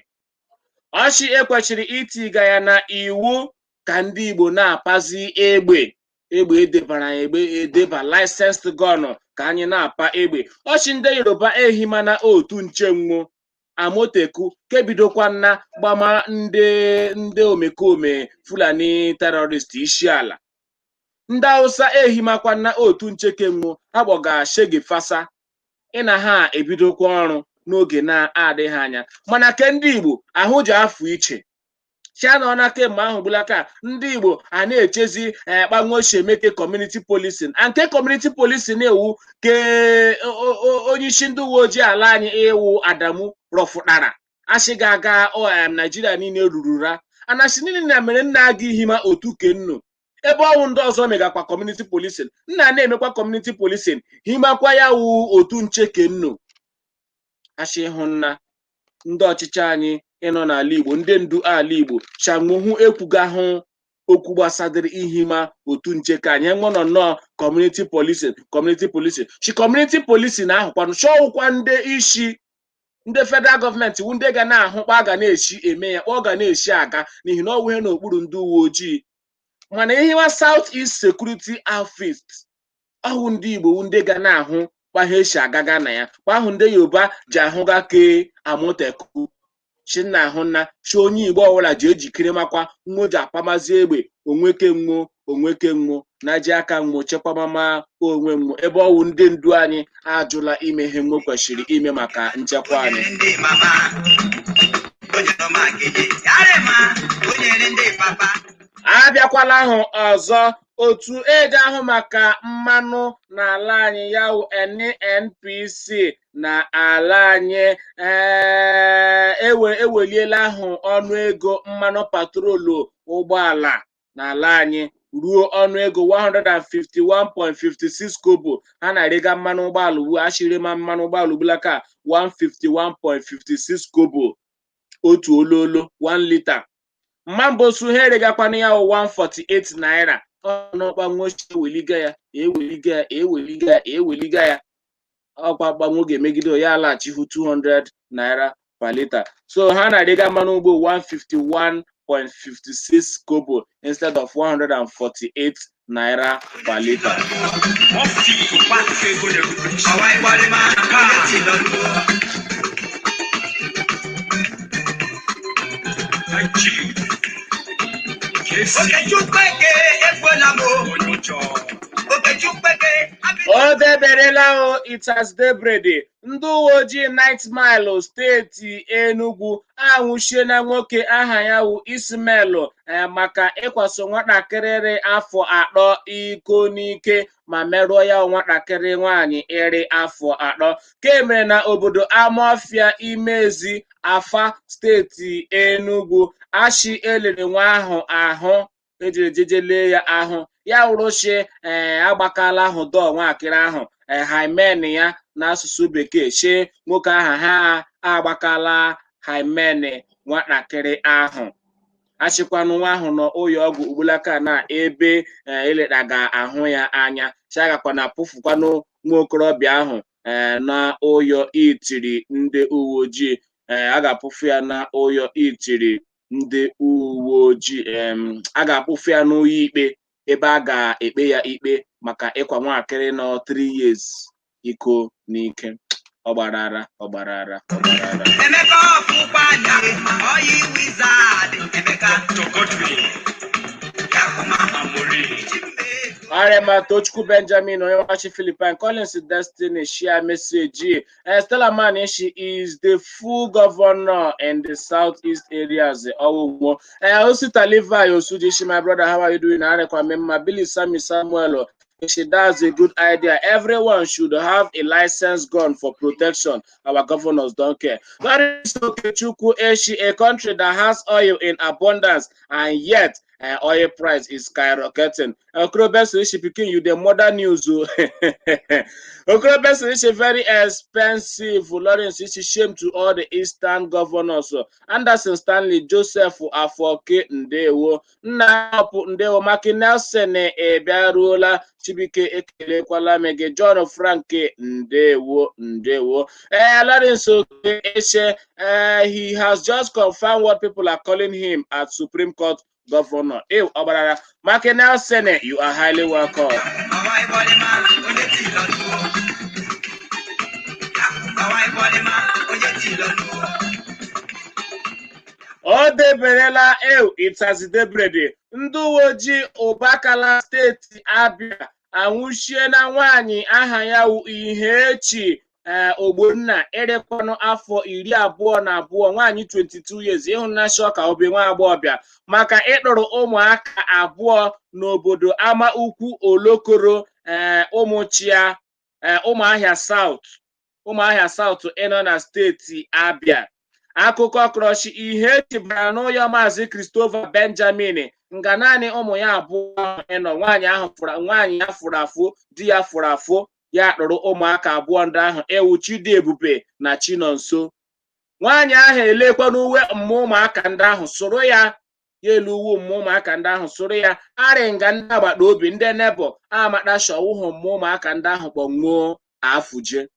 Ọchị ekwesịrị itiga ya na iwu ka ndị Igbo na-apazi egbe, egbe edebara egbe edeba, licensed gun, ka anyị na-apa egbe. Ọchị ndị Yoruba ehimana otu nche nwo Amoteku kebidokwana gbama ndị omekome Fulani terrorist isi ala. Ndị Hausa ehimakwana otu nchekenwo akpọga Shege Fasa ị na ha ebidokwa ọrụ n'oge na-adịghị anya. Mana ke ndị Igbo ahụ ji afụ iche chia na kemgbe ahụ gbulaka ndị Igbo a na-echezi kpanwochi emeke community policing, and nke community policing na-ewu ke onye isi ndị uwe ojii ala anyị ịwụ Adamu rọfụtara asị ga-aga Naijiria niile ruru ra anasị niile na mere nna aga ihima otu kennu ebe ọnwụ ndị ọzọ megakwa community policing, nna na-emekwa community policing, himakwa ya wu otu nche kennu. Asị ịhụ nna ndị ọchịchị anyị ịnọ n'ala Igbo, ndị ndu ala Igbo chanwuhu ekwugahụ okwu gbasadịrị ihima otu nche ka anyị nwe nọ nnọọ community policing, community policing chi community policing ahụkwanụ chọwụkwa ndị isi ndị federal gọọmenti wu ndị ga na-ahụ kpa ga na-esi eme ya, kpa ọ ga na-esi aga, n'ihi na ọ wụ ihe n'okpuru ndị uwe ojii. Mana ihiwa South East Security Outfit ọhụ ndị Igbo wu ndị ga na-ahụ kwa ha esi agaga na ya, kwa ahụ ndị Yoruba ji ahụga ke Amoteku chi nna ahụ nna chi onye Igbo ọbụla ji ejikere makwa nwo ji apamazi egbe onweke nwo onweke nwo na ji aka nwo chekwamama onwe nwo, ebe ọwụ ndị ndu anyị ajụla ime ihe nwo kwesịrị ime maka nchekwa anyị. Onyere ndị mama, onyere ọmagede yarema, onyere ndị papa. Abịakwala ahụ ọzọ. Otu eji ahụ maka mmanụ n'ala anyị, ya wụ NNPC na ala anyị, ewe eweliela ahụ ọnụego mmanụ patrolu ụgbọala n'ala anyị ruo ọnụego 151.56 kobo. Ha na-erega mmanụ ụgbọala ugbu achịrịma mmanụ ụgbọala ugbulaka 151.56 kobo otu ololo, 1 lita. Mmambosu ha eregakwana ya 148 naira. Ọnụkpa nwochi eweliga ya, eweliga ya, eweliga ya, eweliga ya, ọkwa gbanwe ga-emegide ya alaghachihu 200 naira per liter. So ha na-erega mmanụ ụgbọ 151.56 kobo instead of 148 naira per liter. Ọwa ịgbarịma onye ti lọdún. Okechukwueke ekwela m o. Okechukwueke. O deberela o, it has debrede. Ndị uwe ojii Ninth Mile, steeti Enugu, anwụchiela nwoke aha ya wụ Ismail maka ịkwaso nwatakịrị afọ 3 iko n'ike ma merụọ ya nwatakịrị nwaanyị iri afọ 3 ka emere na obodo Amofia Imezi Afa, steeti Enugu. Ashi elere nwa ahụ ahụ ejiri jeje lee ya ahụ, ya wụrụchi ee agbakala ahụ dọọ nwaakịrị ahụ ee hymen ya n'asụsụ bekee. Chi nwoke ahụ ha agbakala hymen nwatakịrị ahụ. Achịkwanụ nwa ahụ nọ ụlọ ọgwụ ugbulaka na ebe eletaga ahụ ya anya chagakwana pụfukwanụ nwa okorobịa ahụ ee na ụyọ itiri ndị uwe ojii. Ee, a ga-apụfu ya na ụyọ itiri ndị uwe ojii, a ga-akpụfu ya n'ụlọ ikpe ebe a ga-ekpe ya ikpe maka ịkwa nwatakịrị nọ 3 years iko n'ike. Ọgbarara, ọgbarara, ọgbarara. Emeka ọfụkwa anyị oyi wizard Emeka. Dr. Godwin Yakuma Amori. Chimbe. Arema Tochukwu Benjamin Onyewachi Philippine Collins Destiny share message. Stella Mani, she is the full governor in the southeast areas. Owuwo. Osita Levi Osuji, my brother, how are you doing? Arekwa Memma Billy Sammy Samuel. She that's a good idea. Everyone should have a licensed gun for protection. Our governors don't care. That is Okechukwu Eshi, a country that has oil in abundance and yet oil price is skyrocketing. Okrobes Ishi pikin, you the mother news. Oh. Okrobes Ishi very expensive. Lawrence Ishi, shame to all the eastern governors. Anderson Stanley Joseph Afoke Ndewo. Nnapụ Ndewo Maki Nelson ebiaruola. Chibike ekelekwala m gị. John Frank Ndewo Ndewo. Lawrence Oke Eshe, he has just confirmed what people are calling him at Supreme Court governor. Ọbarara Maki Nelson, you are highly welcome. Àwa ìbọ̀lẹ̀ máa oúnjẹ tí ì lọ́nu o. Àwa ìbọ̀lẹ̀ máa oúnjẹ tí ì lọ́nu o. O deberela ew itazidebrede. Ndị uwe ojii Ụbakala, steeti Abịa, anwụchiela nwaanyị aha ya wụ Ihechi Ogbonna, erekwanụ afọ 22, nwaanyị 22 years, ịhụnasha ka obi nwa agbọghọbịa, maka ịkpụrụ ụmụaka abụọ n'obodo Ama Ukwu Olokoro, Ụmụchia, Ụmụahịa South, Ụmụahịa South ịnọ na steeti Abịa. Akụkọ krọshi Ihechi bara n'ụlọ Maazị Christopher Benjamin nga naanị ụmụ ya abụọ ịnọ. Nwaanyị ahụ fụrụ, nwaanyị ya fụrụ afụ, di ya fụrụ afụ, ya kpụrụ ụmụaka abụọ ndị ahụ ewu Chidiebube na Chinonso. Nwaanyị ahụ elekwa n'uwe mmụ ụmụaka ndị ahụ soro ya, ya elu uwe mmụ ụmụaka ndị ahụ soro ya arịnga. Ndị agbata obi, ndị nebo amata shọwụhụ mmụ ụmụaka ndị ahụ kpọnwụọ afụje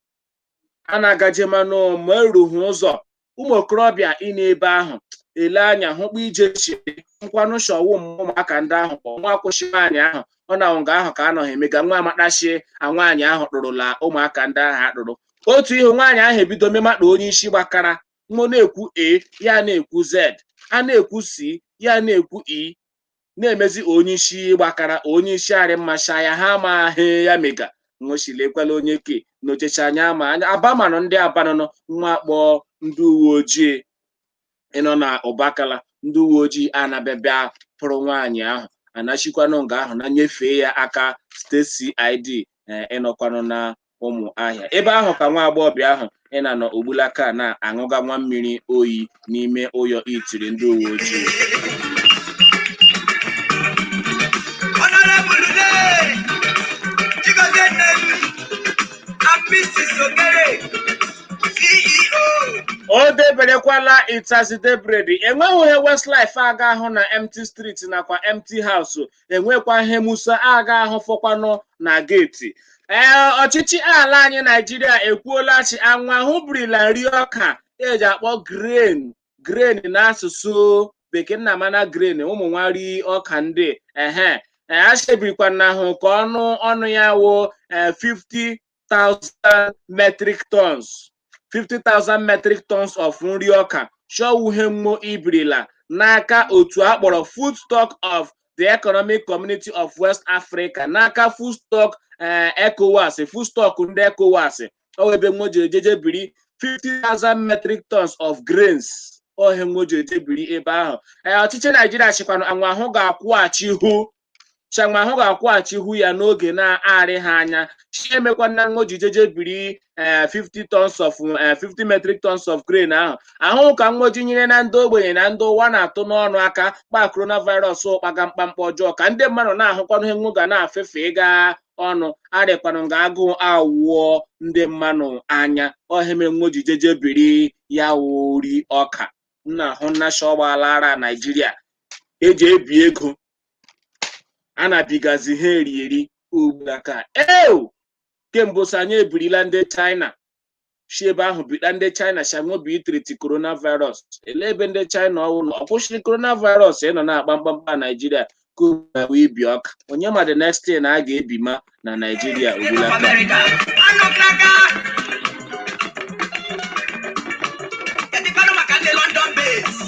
a na-agaje, manụ ma erughị ụzọ ụmụ okorobịa ị na-ebe ahụ ele anya hụkwa ije chi nkwanụ shọwụ ụmụaka ndị ahụ kpọ nwa kwụsị nwaanyị ahụ. Ọ na nga ahụ ka anọghị emega nwa amatachi nwaanyị ahụ kpụrụla ụmụaka ndị ahụ akpụrụ otu ihu. Nwaanyị ahụ ebido memakpa onye isi gbakara mmụ na-ekwu A, ya na-ekwu Z, a na-ekwu C, ya na-ekwu E, na-emezi onye isi gbakara, onye isi arị mmasha ya ha amaghị ya mega nwụchilekwala onye ke n'ochecha anya ama anya abamanụ ndị abanụnụ nwa kpọọ ndị uwe ojii ịnọ na Ụbakala. Ndị uwe ojii anabịabịa pụrụ nwaanyị ahụ, anachikwanụ nga ahụ na nyefee ya aka steeti CID ịnọkwanụ na Ụmụahịa. Ebe ahụ ka nwa agbọghọbịa ahụ ịna nọ ogbulaka na-aṅụga nwa mmiri oyi n'ime ụyọ itiri ndị uwe ojii. Honorable Ude, Chigozie Nnem, and Mrs. Okere, CEO. O deberekwala itazidebredi. Enweghị ihe Westlife aga ahụ na empty street nakwa empty house. Enwekwa ihe Musa aga ahụ fọkwanụ na gate. Ee, ọchịchị ala anyị Naijiria ekwuola chi anwụ ahụ burila nri ọka eji akpọ grain, grain n'asụsụ bekee nna, mana grain ụmụ nwari ọka ndị ehe achebirikwana ahụ ka ọnụ ọnụ ya wụ 50,000 metric tons, 50,000 metric tons of nri ọka shọwuhe mmo ibirila n'aka otu akpọrọ Food Stock of the Economic Community of West Africa, n'aka Food Stock ECOWAS, Food Stock ndị ECOWAS. Ọ ebe nwo jere jeje biri 50,000 metric tons of grains ohe nwo jere jeje biri ebe ahụ. Ọchịchị Naijiria chịkwanụ anwụ ahụ ga-akwụghachi hụ chanwa ahụ ga-akwụghachi hụ ya n'oge na-arị ha anya. Chi emekwana nwo ji jeje biri 50 tons of 50 metric tons of grain ahụ ahụ ka nwoji nyere na ndị ogbenye na ndị ụwa na-atụ n'ọnụ aka kpa coronavirus ụkpaga mkpamkpa ọjọọ ka ndị mmadụ na-ahụkwanụ ihe nwo ga na-afefe ịga ọnụ arịkwanụ nga agụụ awụọ ndị mmanụ anya oheme nwoji jeje biri ya wuri ọka nna ahụ nnasha ọgbaala Naijiria eji ebi ego a na-abigazi ha eri eri ugbu ka ew kemgbe so anyị ebirila ndị China si ebe ahụ bita ndị China shanwobi itriti coronavirus. Ele ebe ndị China ọwụ nọ ọ kwụsịrị coronavirus ịnọ na-akpa mkpamkpa Naijiria ka ibi ọka onye ma the next thing a ga-ebima na Naijiria Of ugbulaka. America. Anụ kraka. Kedikwanụ maka ndị London base?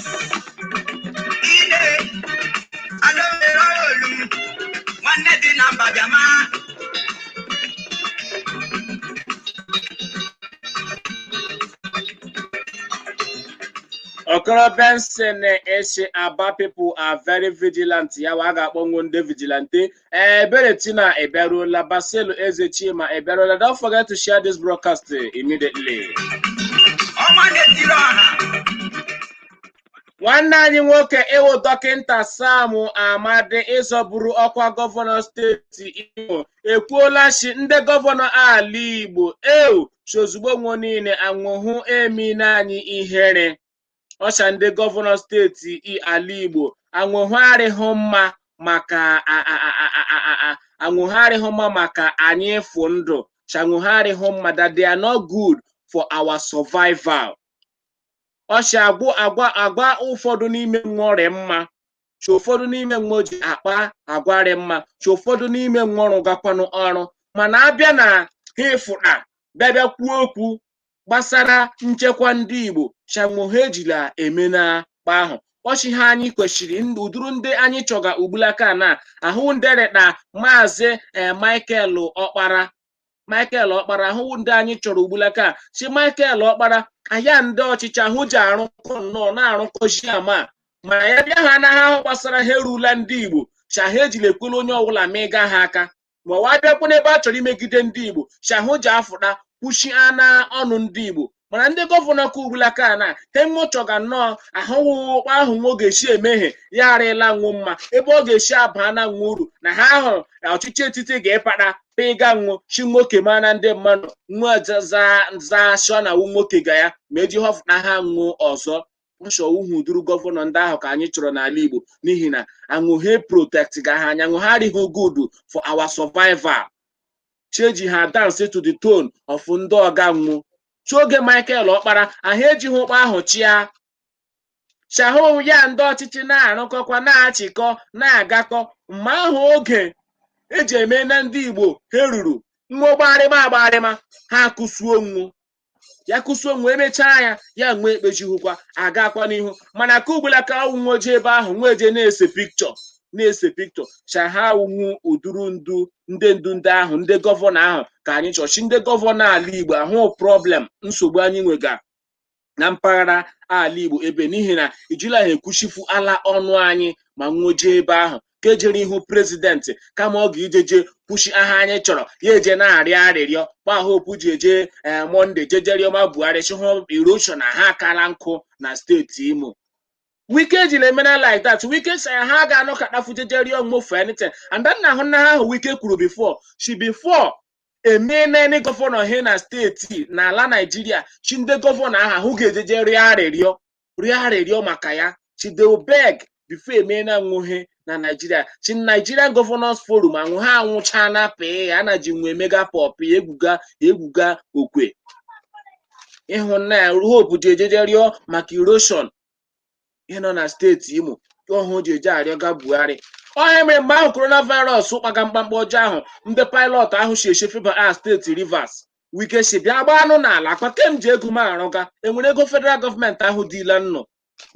Ine, anụ mere olu. Nwanne dị na na mba bịama. Okoro Benson eshi Aba people are very vigilant. Ya wa a ga-akpọnwụ ndị vigilante. Ebere Tina ebiaruola, Basilu Eze Chima ebiaruola. Don't forget to share this broadcast immediately. Ọnwa na-etiri ọha. Nwanne anyị nwoke ịwụ Dọkịnta Sam Amadi ịzọburu ọkwa gọvanọ steeti Imo ekwuola shi ndị gọvanọ ala Igbo eu shi ozugbo nwo niile anwụhụ emine anyị ihere. Ọcha ndị gọvanọ steeti ala Igbo anwụhụ arịhụ mma maka anwụhụ arịhụ mma maka anyị ịfụ ndụ, chanwụhụ arịhụ mma, that they are not good for our survival. Ọchị agwụ agwa agwa ụfọdụ n'ime nwọrị mma, chi ụfọdụ n'ime nwa ji akpa agwarị mma, chi ụfọdụ n'ime nwọrụ gakwanụ ọrụ, mana abịa na ha ịfụta bịa kwuo okwu gbasara nchekwa ndị Igbo, chanwo ha ejila eme na akpa ahụ. Ọchị ha anyị kwesịrị ụdụrụ ndị anyị chọga ugbulaka na ahụ ndereta Maazị Michael Ọkpara, Michael Ọkpara ahụ ndị anyị chọrọ ugbulaka chi Michael Ọkpara aya ndị ọchịchị ahụ ji arụkọ nnọọ na-arụkọzi ama, mana ya bịa ha anaghị ahụ gbasara ha erula ndị Igbo, cha ha ejila ekwela onye ọbụla ma ịga ha aka, ma ọwa abịakwa n'ebe a chọrọ imegide ndị Igbo, cha ahụ ji afụta kwuchi ana ọnụ ndị Igbo. Mana ndị gọvanọ ka ugbulaka na temụchọga nnọọ ahụwụkpa ahụ nwa ga-esi emehie ya arịla nwụ mma ebe ọ ga-esi aba na nwa uru na ha ahụ na ọchịchị etiti ga-ịkpata pịga nwụ chi nwoke mana ndị mmadụ nwa za na wu nwoke ga ya ma eji họfụta ha nwụ ọzọ. Nshọ uhu duru gọvanọ ndị ahụ ka anyị chọrọ n'ala Igbo, n'ihi na anwụ ha protect ga ha anya, anwụ ha adịghị good for our survival. Cheji ha dance to the tone of ndị ọga nwụ chioge Michael Ọkpara ahụ ejighị ụkpa ahụ chịa chahụ ya ndị ọchịchị na-arụkọkwa na-achịkọ na-agakọ mgbe ahụ oge eji eme na ndị Igbo ha ruru nwa gbagharịma agbagharịma ha akụsuo nwu ya kụsuo nwu emechaa ya ya nwee ekpechihụkwa agakwa n'ihu. Mana ka ugbula ka ọwụ nwa oje ebe ahụ nwa eje na-ese pikchọ na-ese pikchọ cha ha wụ ụdụrụ ndu ndị ndu ndị ahụ ndị gọvanọ ahụ ka anyị chọchi ndị gọvanọ ala Igbo ahụ problem nsogbu anyị nwega na mpaghara ala Igbo ebe, n'ihi na ijila ha ekwuchifu ala ọnụ anyị ma nwoje ebe ahụ ka ejere ihu prezidentị kama ọ ga-ijeje kwuchi aha anyị chọrọ ya eje na-arịọ arịrịọ gba Hope ji eje Mọnde jeje rịọma Buhari chịhụ erosion na ha akala nkụ na steeti Imo. Wike ejila emena like that. Wike sị ha ga-anọ ka kpafu jeje rịọ mmo for anything. And then na ahụ nna ha ahụ Wike kwuru before she before emee naanị gọvanọ he na steeti n'ala Naijiria chi ndị gọvanọ ahụ ahụ ga-ejeje rịọ arịrịọ rịọ arịrịọ maka ya, chi they will beg before emee na nwuhe na Naijiria. Chi Nigerian Governors Forum anwụ ha anwụcha na pee ya na ji nwe mega pọpị egwuga egwuga okwe ịhụ nna ya Hope ji ejeje rịọ maka erosion ịnọ na steeti Imo ọhụ ji eje arịọ ga Buhari. Ọhịa mere mgbe ahụ coronavirus kpaga mkpamkpa ọjọọ ahụ ndị pilot ahụ si echefeba a steeti Rivers, Wike si bịa gbaa anụ n'ala akpa kem ji ego m arụga enwere ego federal gọọmenti ahụ dịla nnọ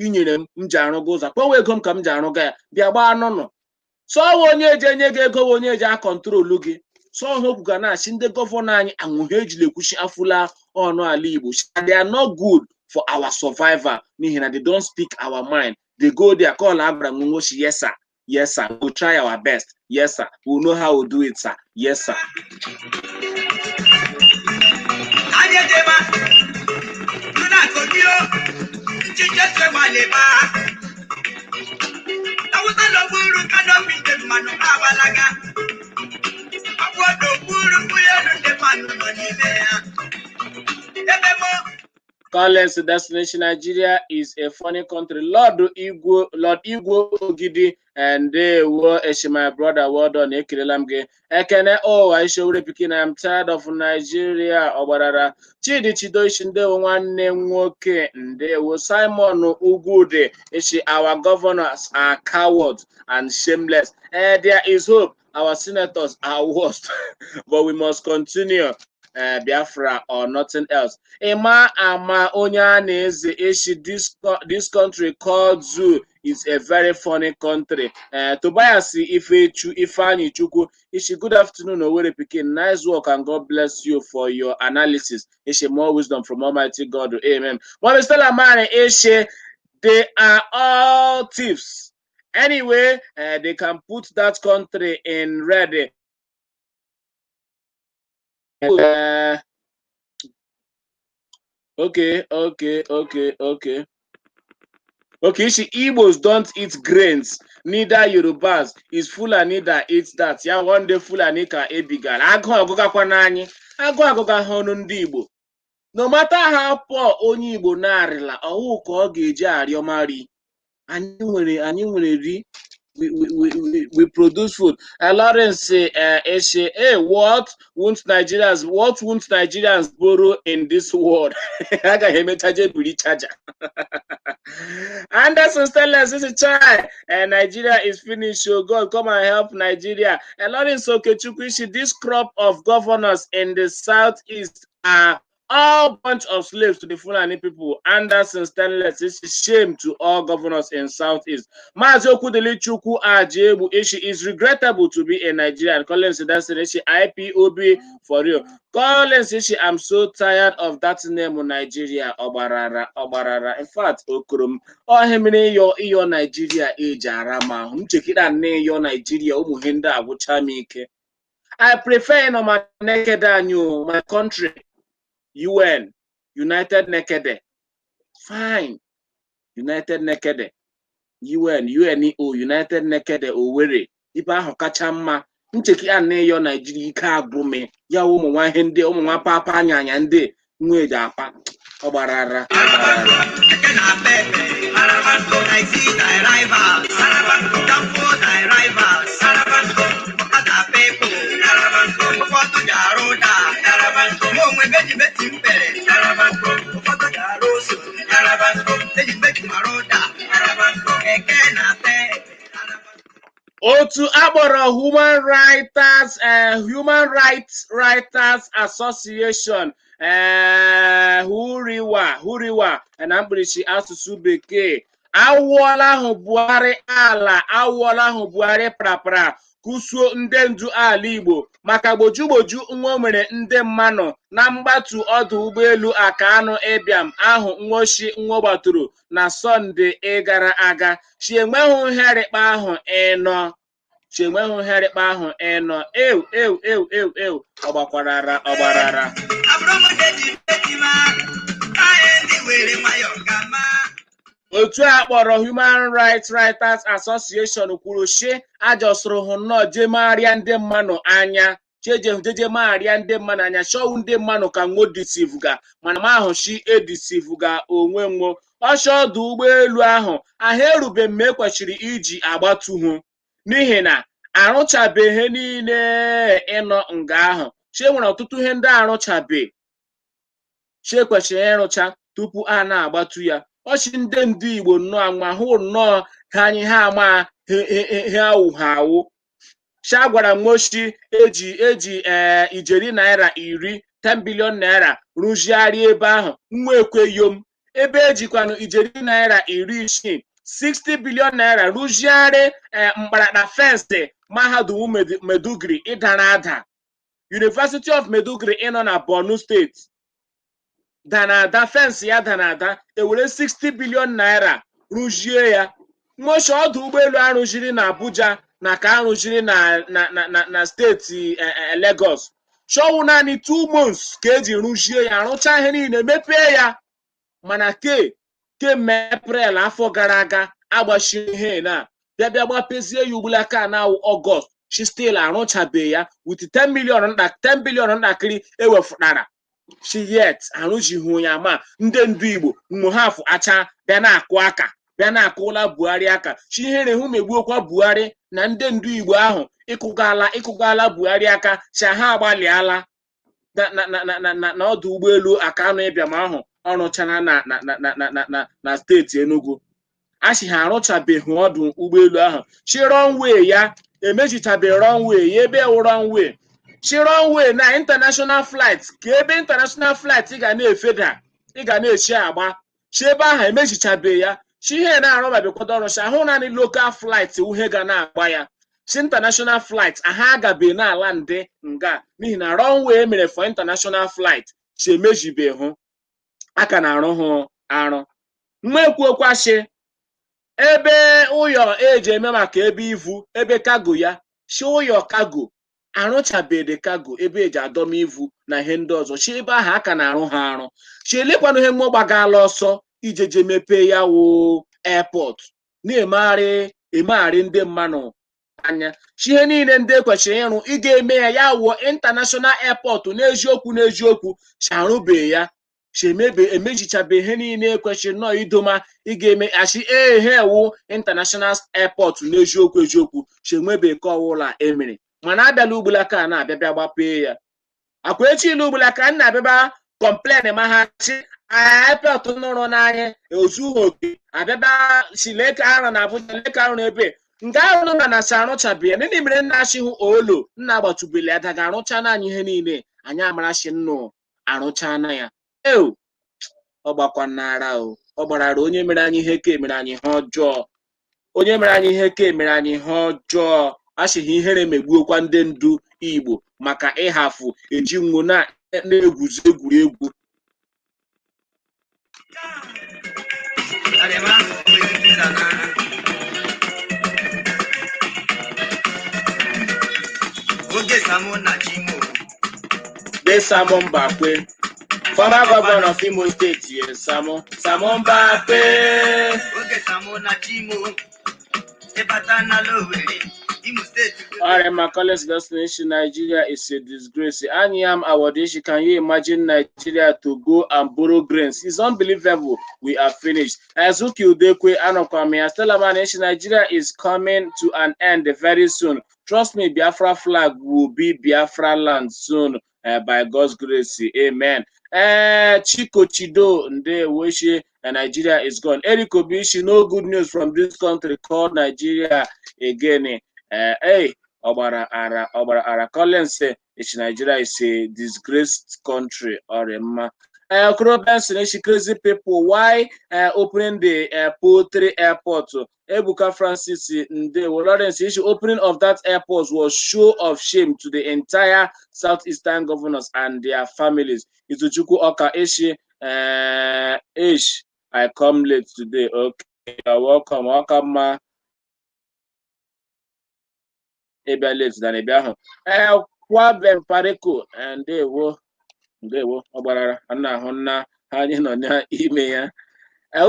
inyere m m ji arụga ụzọ kpọwa ego m ka m ji arụga ya bịa gbaa anụ nọ sọwa onye eji enye gị ego onye eji akọntrolu gị. So Hope ga na-achị ndị gọvanọ anyị anwụha ejila ekwuchi afụla ọnụ ala Igbo. They are not good for our survival n'ihi na they don't speak our mind. They go there call agbara nwochi, yes sir, yes sir, we'll try our best, yes sir, we'll know how we'll do it, sir, yes sir. Anyị ejema nuna kobio nchiche sewaleba Awụsa n'okpuru kanopi ndị mmanụ agbalaga ọ bụ n'okpuru ụgbọelu ndị mmanụ nọ n'ime ya ebe mụ. Collins Destination Nigeria is a funny country. Lord Igwe, Lord Igwe Ogidi, and they were my brother. Well done. Ekelela m gị. Ekene oh Aishowere pikin, I'm tired of Nigeria. Ọgbarara Chidi Chidoishi ndewo nwanne m nwoke ndewo Simon Ugwude ishi our governors are cowards and shameless. There is hope. Our senators are worst, but we must continue. Biafra or nothing else. Ịma ama onye a na-eze eshi, this country called zoo is a very funny country. Tobias Ifechu Ifeanyi Chukwu Ishi, good afternoon, Owerri Pikin. Nice work and God bless you for your analysis. Ishi, more wisdom from Almighty God. Amen. Mommy Stella Mani Ishi, they are all thieves. Anyway, they can put that country in red. Okay, Ishi, Igbos don't eat grains, neither Yorubas. It's Fulani that eats that. Ya one day Fulani ka ebigara. Agụụ agụgakwa n'anyị. Agụụ agụga ha ọnụ ndị Igbo. No matter how poor onye Igbo na-arịla, ọwụ ka ọ ga-eji arịọ mari. Anyị nwere ri, we produce food. Lawrence Eshe, hey, what won't Nigerians borrow in this world? Agaghị emecha je biri charger. Anderson Stanley says, "Chai, Nigeria is finished. Oh God, come and help Nigeria." And Lawrence Okechukwu, this crop of governors in the southeast are all bunch of slaves to the Fulani people. Anderson Stanley says, shame to all governors in southeast. Mazi Okudili Chukwu Ajebu Ishi, is regrettable to be a Nigerian. Collins Sebastian Ishi, IPOB for real. Collins Ishi, I'm so tired of that name, Nigeria. Obarara, Obarara. In fact, Okurum, oh, mere ịyọ ịyọ Nigeria eji ara m ahụ. M chekira nne ịyọ Nigeria ụmụ ihe ndị agwụcha m ike. I prefer ịnọ ma naked anyị o, my country. UN, United Nekede. Fine. United Nekede. UN, UNEO, United Nekede, Owerri. Ibe ahụ kacha mma. Ncheki a na-eyọ Naijiria ike agwụ me ya wụ ụmụ nwa ihe ndị ụmụ nwa papa anyanya ndị nwa eji apa ọ gbarara ọ gbarara. Keke NAPEP, taxi thy rivals, danfo thy rivals, ọkada people, ụfọdụ ji arụ ụda, mụ onwe beji beti mpere, ụfọdụ ji arụ ose, eji beji mara ụda, keke NAPEP. Otu akpọrọ Human Rights Writers Association, HURIWA, HURIWA na mkpirisi asụsụ Bekee, awụọla ahụ Buhari ala, awụọla ahụ Buhari prapra kụsuo ndị ndu ala Igbo maka gbojugboju nwa nwere ndị mmanụ na mgbatu ọdụ ụgbọelu Akanụ Ịbịam ahụ nwoshi nwa gbatụrụ na Sọnde gara aga. Chi enweghị herịkpa ahụ ịnọ, chi enweghị herịkpa ahụ ịnọ. Ew, ew, ew, ew, ew, ọ gbakwarara ọgbarara. Abụrụ m ndị ji beti ma, anyị ndị were nwayọọ gama. Otu a kpọrọ Human Rights Writers Association kwuru shi ajọsụrụ hụ nnọọ jee magharịa ndị mmanụ anya, cheje jeje magharịa ndị mmanụ anya, chọwụ ndị mmanụ ka nwo deceive, mana ma ahụ shi edeceive onwe nwo ọsọ ọdụ ụgbọelu ahụ ahụ erube mgbe ekwesịrị iji agbatu hụ, n'ihi na arụchabeghị niile ịnọ nga ahụ. Chi nwere ọtụtụ ihe ndị arụchabe chi ekwesịrị ịrụcha tupu a na-agbatu ya. Ọchị ndị ndu Igbo nnọọ ma hụ nnọọ ha anyị ha ama ha awụ ha awụ sha gwara m oshi eji ee ijeri naira 10, 10 billion naira rụzigharịa ebe ahụ nwa ekweyom ebe ejikwanụ ijeri naira 60, 60 billion naira rụzigharị mkparata fence mahadum Maiduguri ịdara ada, University of Maiduguri ịnọ na Borno Steeti dara ada, fence ya dara ada, ewere 60 billion naira rụzie ya. Mmochi ọdụ ụgbọelu arụziri na Abuja na ka arụziri na steeti Lagos chọwụ naanị 2 months ka eji rụzie ya, rụchaa ihe niile, mepee ya. Mana ke kemgbe April afọ gara aga agbachiri ihe na bịa bịa gbapezie ya ugbula ka na Ọgọst, chi still arụchabeghị ya with 10 million nta, 10 billion ntakịrị ewefụtara chi yet arụjighị ya. Ma ndị ndu Igbo mmụ ha acha bịa na-akụ aka, bịa na-akụla Buhari aka. Chi ihere hụ megbuokwa Buhari na ndị ndu Igbo ahụ ịkụgala ịkụgala Buhari aka cha ha agbalịala na ọdụ ụgbọelu Akanụ Ịbịam ahụ ọ rụchara na steeti Enugu. A sị ha arụchabeghị ọdụ ụgbọelu ahụ, chi runway ya emechichabeghị runway ya, ebe wụ runway. Shi runway na international flight, ka ebe international flight ị ga na-efeda, ị ga na-echi agba, shi ebe ahụ emechichabe ya. Shi ihe na-arụbabekwado ọrụ, shi ahụ naanị local flight uhe ga na-agba ya. Si international flight aha agabe n'ala ndị nga, n'ihi na runway emere for international flight si emejibe hụ aka na-arụ hụ arụ. Mmekwuokwa shi ebe ụyọ eji eme maka ebe ivu, ebe cargo ya, shi ụyọ cargo arụchabede, cargo ebe eji adọma ivu na ihe ndị ọzọ, shi ebe ahụ aka na-arụ ha arụ. Shi elekwanụ ihe mmụọ gbagala ọsọ ijeje mepee ya wụ airport, na-emegharị emegharị ndị mmanụ anya. Shi ihe niile ndị ekwesịrị ịrụ ị ga-eme ya, ya wụọ international airport n'eziokwu n'eziokwu, shi arụbeghị ya, shi emebe emechichabe ihe niile ekwesịrị nnọọ idoma ị ga-eme ashi ee he ewu international airport n'eziokwu eziokwu. Shi enwebe ka ọwụla emere, mana abịala ugbulaka a na-abịa bịa gbapee ya akwa echi ilu ugbulaka m na-abịaba complain ma ha chi airport nụrụ n'anya ozughị oke. Abịaba si lee ka arụ na Abuja, lee ka arụ n'ebe nga arụ na na si arụchabe ya. Nini mere nna achịhụ olo nna agbatubele ada ga-arụcha naanị ihe niile anyị amarachi nnụ arụchana ya. Eo, ọ gbakwanara o, ọ gbarara. Onye mere anyị ihe ka emere anyị ihe ọjọọ, onye mere anyị ihe ka emere anyị ihe ọjọọ. Achịghị ihere megbuokwa ndị ndu Igbo maka ịhafu eji nwu na-egwuzi egwuregwu. Oge Samu na Chimo. De Samo Mbakwe, former governor of Imo State, yes, Samo Samo Mbakwe. Oge Samu na Chimo. Ịbata na Lowere, Imo Steeti. All right, my colleagues, destination Nigeria is a disgrace. Anyam Awodishi, can you imagine Nigeria to go and borrow grains? It's unbelievable. We are finished. Azuki Udekwe Anokwame, Stella Maneshi, Nigeria is coming to an end very soon. Trust me, Biafra flag will be Biafra land soon, by God's grace. Amen. Chico Chido, Ndewoshi, Nigeria is gone. Eric Obishi, no good news from this country called Nigeria again. Hey, ọgbara ara, ọgbara ara. Collins ichi Nigeria is a disgraced country. Ọrịa mma. Okoro Benson ichi crazy people, why opening the poultry airport? Ebuka Francis Ndewo. Lawrence ichi opening of that airport was show of shame to the entire southeastern governors and their families. Izuchukwu Oka ichi ish, I come late today. Okay, you're welcome. Ọka mma ịbịa late than ịbịa ahụ. Ee, Kwabe Mpariko, ndewo ndewo. Ọ gbarara a na-ahụ nna anyị nọ n'ime ya.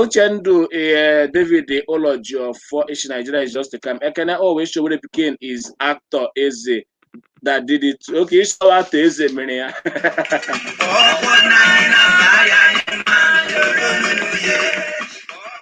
Uchendu David Ụlọjiọfọ ishi Nigeria is just a crime. Ekene Owe ishi Owerri pikin is actor Eze that did it. Okay, ishi actor Eze mere ya. Ọkwọ na anyị na-abịa anyị mma lolololuye.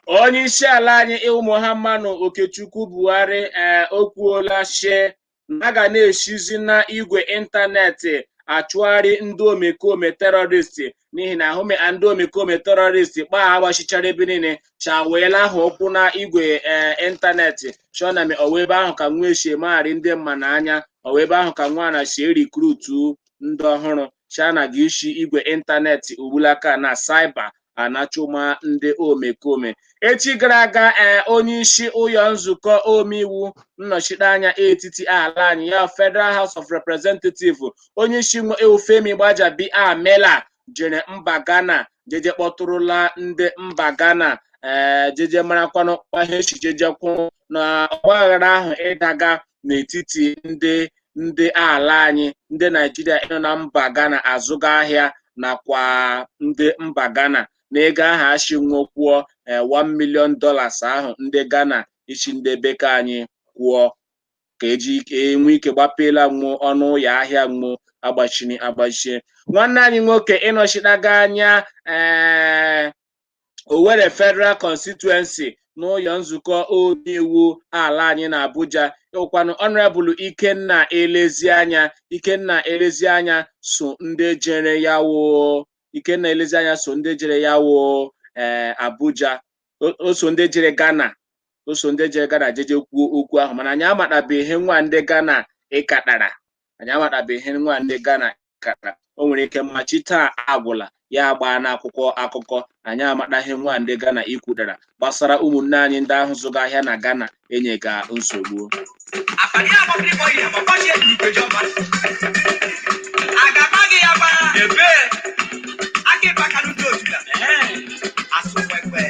Onye isi ala anyị iwu Muhammadu Okechukwu Buhari, ee, o kwuola shi na a ga na-esizi na igwe ịntanetị achụgharị ndị omekome terrorist, n'ihi na ahụme ndị omekome terrorist kpaa agbachichara ebe niile chaweela ahụ ụkwụ na igwe ịntanetị chọọ na ọwa ebe ahụ ka nwa esi emegharị ndị mma n'anya, ọwa ebe ahụ ka nwa na si erikrutu ndị ọhụrụ cha na ga isi igwe ịntanetị ugbulaka na cyber anachụma ndị omekome. Echi gara aga, ee, onye isi ụlọ nzukọ omeiwu nnọchiteanya etiti ala anyị, ya Federal House of Representatives, onye isi Femi Gbajabiamila jere mba Ghana jeje kpọtụrụla ndị mba Ghana, ee, jeje marakwanụ ihe echi jeje kwụrụ na ọgbaghara ahụ ịdaga n'etiti ndị ala anyị, ndị Naijiria ịnọ na mba Ghana azụga ahịa nakwa ndị mba Ghana na ego ahụ ashi nwokwuo $1 million ahụ ndị Ghana ichi ndị bekee anyị kwụọ ka eji enwe ike gbapela nwuo ọnụ ụlọ ahịa nwuo agbachiri agbachie. Nwanne anyị nwoke ịnọchitaga anya ee Owerri Federal Constituency n'ụlọ nzukọ omeiwu ala anyị na Abuja, ịwụkwanụ Honorable Ikenna Elezianya. Ikenna Elezianya so ndị jere ya wụ Ikenna Elezianya so ndị jere ya wụ ee Abuja, o so ndị jere Ghana, o so ndị jere Ghana jeje kwuo okwu ahụ, mana anyị amatabeghị ihe nwa ndị Ghana ịkatara. Anyị amatabeghị nwa ndị Ghana kara o nwere ike mmachi taa agwụla ya gbaa n'akwụkwọ akụkọ. Anyị amataghị nwa ndị Ghana ikwudara gbasara ụmụnne anyị ndị ahụ zụga ahịa na Ghana enyega nsogbu. Àfààní àmọ́bìnrin bọ̀ yìí àmọ́ ṣe ìgbẹ́jọba. Àgàbá gị ya gbara. Ebe. Akịba kanụ ndị otu ya. Asụ kwekwe.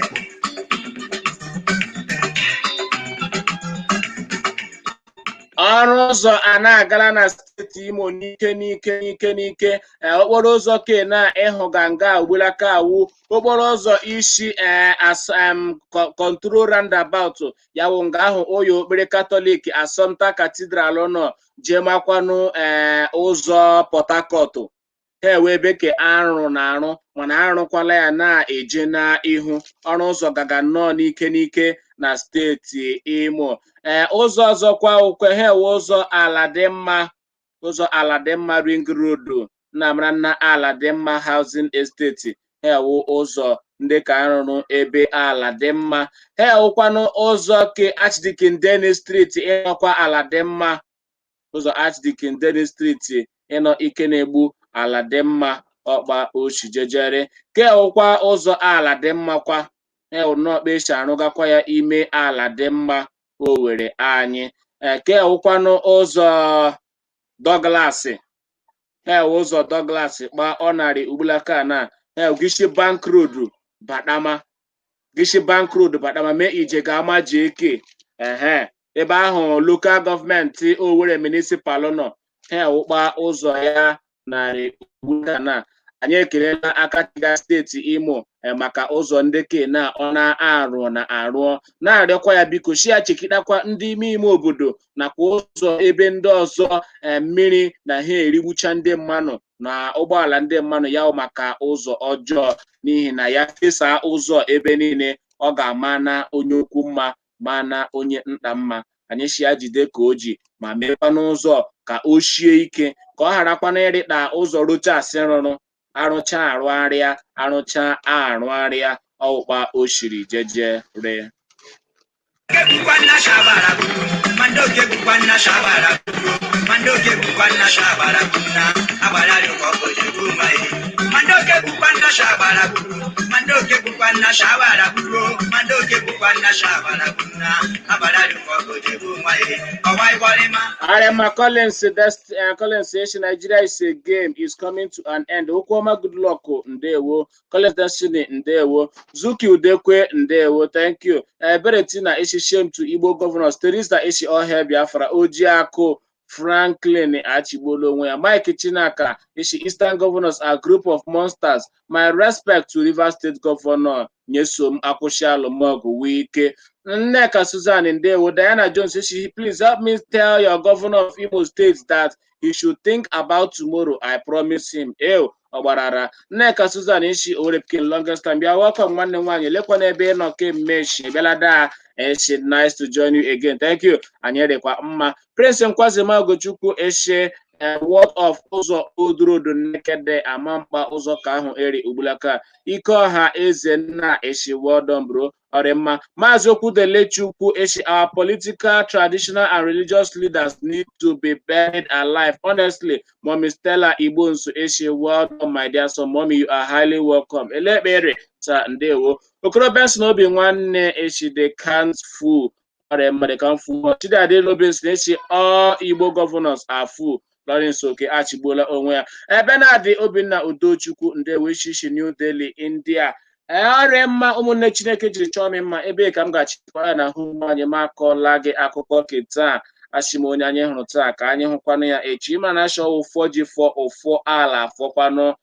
Ọrụ ụzọ a na-agala na steeti Imo n'ike n'ike n'ike n'ike. Okporo ụzọ kena ịhụga nga ugbulaka awụ okporo ụzọ isi control roundabout ya wụ nga ahụ oyo okpere Katọlik Asọmta Cathedral nọ jemakwanụ ụzọ Port Harcourt ha ewe ebe ke arụ na arụ, mana arụkwala ya na-eje n'ihu. Ọrụ ụzọ gaga nnọọ n'ike n'ike na steeti Imo. Ụzọ ọzọkwa ukwe ha ewe ụzọ Aladịmma, ụzọ Aladịmma Ring Road na na Aladịmma Housing Estate, ha ewu ụzọ ndị ka arụrụ ebe Aladịmma. Ha ewukwanụ ụzọ ke Archdeacon Dennis Street ịnọkwa Aladịmma, ụzọ Archdeacon Dennis Street ịnọ ike na-egbu Aladịmma ọkpa oshijejere ke ewukwa ụzọ Aladịmma kwa ewu n'ọkpa esi arụgakwa ya ime Aladịmma Owerri anyị. Ke ewukwanụ ụzọ Douglas, ewu ụzọ Douglas kpa ọ narị ugbulaka na ewu Gishi Bank Road Badama, Gishi Bank Road Badama mee ije ga-ama JK ehe ebe ahụ lokal gọọmenti Owerri municipal nọ, ha ewukpa ụzọ ya narị ugbulaka na. Anyị ekelela aka chiga steeti Imo maka ụzọ ndị ke na ọ na-arụ na arụọ, na-arịọkwa ya biko shi ya chekidakwa ndị ime ime obodo nakwa ụzọ ebe ndị ọzọ mmiri na ha erigbucha ndị mmanụ na ụgbọala ndị mmanụ ya maka ụzọ ọjọọ, n'ihi na ya fesaa ụzọ ebe niile ọ ga-ama na onye okwu mma ma na onye nta mma. Anyị shi ya jide ka o ji ma meekwa n'ụzọ ka o shie ike ka ọ gharakwana ịrịkpa ụzọ Rochas rụrụ arụcha arụgharịa arụcha arụgharịa ọwụkpa o shiri jeje ree. Arema Collins, Collins says Nigeria is a game is coming to an end. Okwoma, good luck, ndewo. Collins Destiny, ndewo. Zuki Udekwe, ndewo. Thank you. Beretina Ishi, shame to Igbo governors. Teresa Ishi, all hail Biafra. Ojiako Franklin Achigbolo onwe ya. Mike Chinaka Ishi, Eastern governors are group of monsters. My respect to Rivers State Governor Nyesom Akwụsịalụmọgụ Wike. Nneka Susan, ndewo. Diana Jones Ishi, please help me tell your governor of Imo State that he should think about tomorrow. I promise him. Ew, ọgbarara. Nneka Susan Ishi, Owerri Pikin longest time. Bịa welcome nwanne m nwaanyị lekwa n'ebe ị nọ kemgbe echi bịala daa echi. Nice to join you again. Thank you. Anyị dịkwa mma. Prince Nkwazima Ugochukwu Eshe, Word of ụzọ Old Road Nekede Amamkpa ụzọ ka ahụ eri ugbulaka. Ikeọha Ezenna Eshi, well done bro. Ọrịmma. Maazị Okwudelechukwu Eshi, our political, traditional and religious leaders need to be buried alive. Honestly, Mommy Stella Igbonso Eshi, well done my dear son. Mommy, you are highly welcome. Elekpere ta ndewo. Okoro Benson Obi nwanne Eshi, they can't fool. Ọrịmma, they can't fool. Chidiade Robinson Eshi, all Igbo governors are fool. Lawrence Oke achịgbuola onwe ya. Ebe na-adị Obinna Udochukwu ndewo ishishi New Delhi, India. Ọrịa mma ụmụnne Chineke jiri chọọ m mma ebe ka m ga-achịkwa ya na hụ anyị ma akọla gị akụkọ ke taa. Asị m onye anyị hụrụ taa ka anyị hụkwanụ ya echi ma na achọ ụfọ ji fọ ụfọ ala afọkwanụ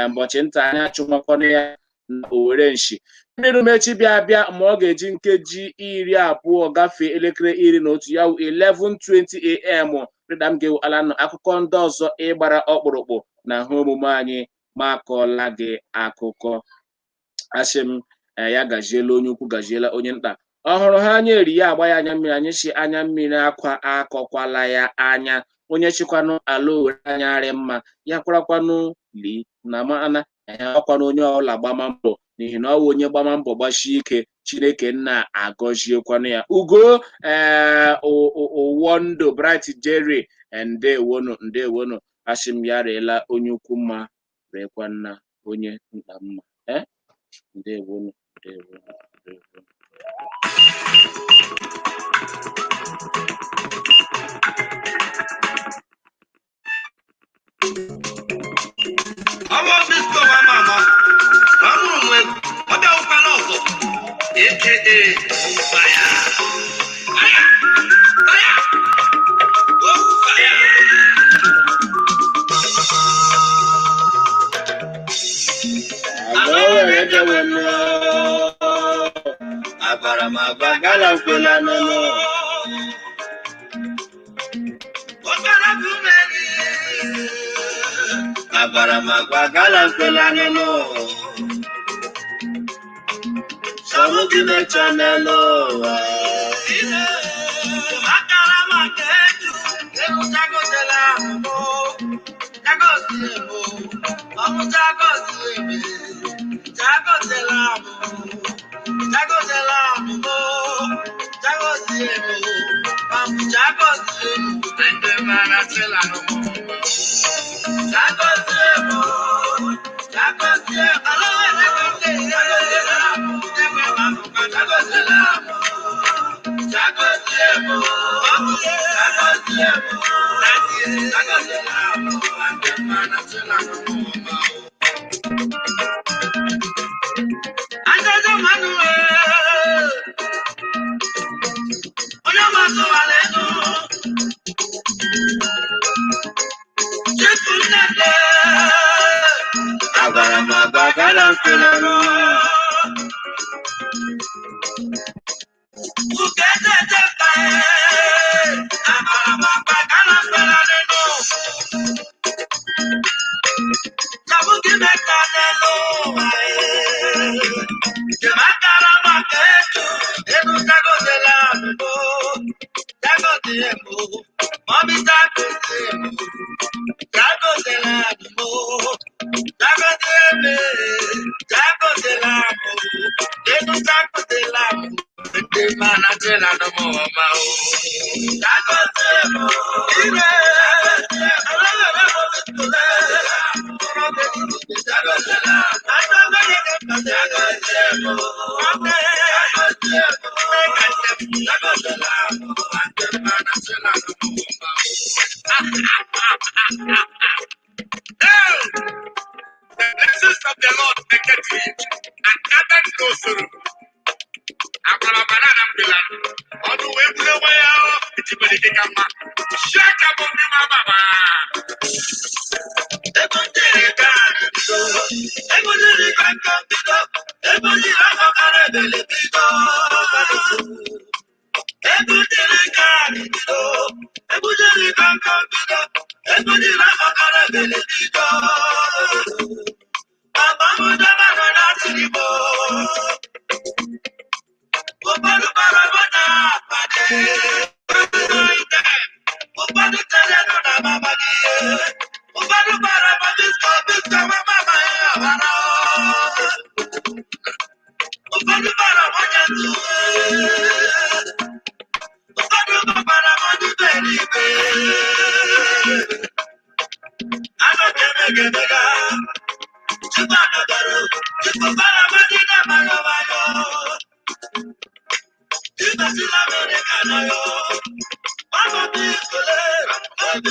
mbọchị nta anyị achụmakwanụ ya na Owere nshi mmiri mechi bịa bịa ma ọ ga-eji nkeji 20 gafee elekere 11 ya wụ 11:20 a.m. Rịda m ga-ewu ala nọ akụkọ ndị ọzọ ịgbara ọkpụrụkpụ na ha omume anyị ma akọọla gị akụkọ. Asị m ya gaziela onye ukwu gaziela onye nta ọ hụrụ ha anya eri ya agba ya anya mmiri anyị si anya mmiri akwa akọkwala ya anya onye chịkwanụ ala Owere anya arị mma ya kwarakwanụ li na mana ọkwanụ onye ọbụla gbama mbọ. N'ihi na ọ wụ onye gbama mbọ gbasie ike, Chineke nna agọziekwanụ ya. Ugo ee Ụwọndụ Bright Jerry, ndewonu, ndewonu. Asị m ya reela onye ukwu mma, reekwa nna onye nta mma. Ee, ndewonu, ndewonu, ndewonu. Ọwọ́ Brisco wa mama, wọ́n mú òun egwu, ọbẹ̀ òkú ọzọ, aka Fire. Fire! Fire! Oh, fire! Abaramagba gala nínú. Abaramagba gala nínú. Sọmúkì mẹ́ta nínú wa. Abaramagba gala nínú. The blessings of the Lord maketh rich and addeth no sorrow. Akwarabara na mbila, ọdụ wee buru onwe ya ejibere ike ka mma. Shaka bụ ndị ma mama.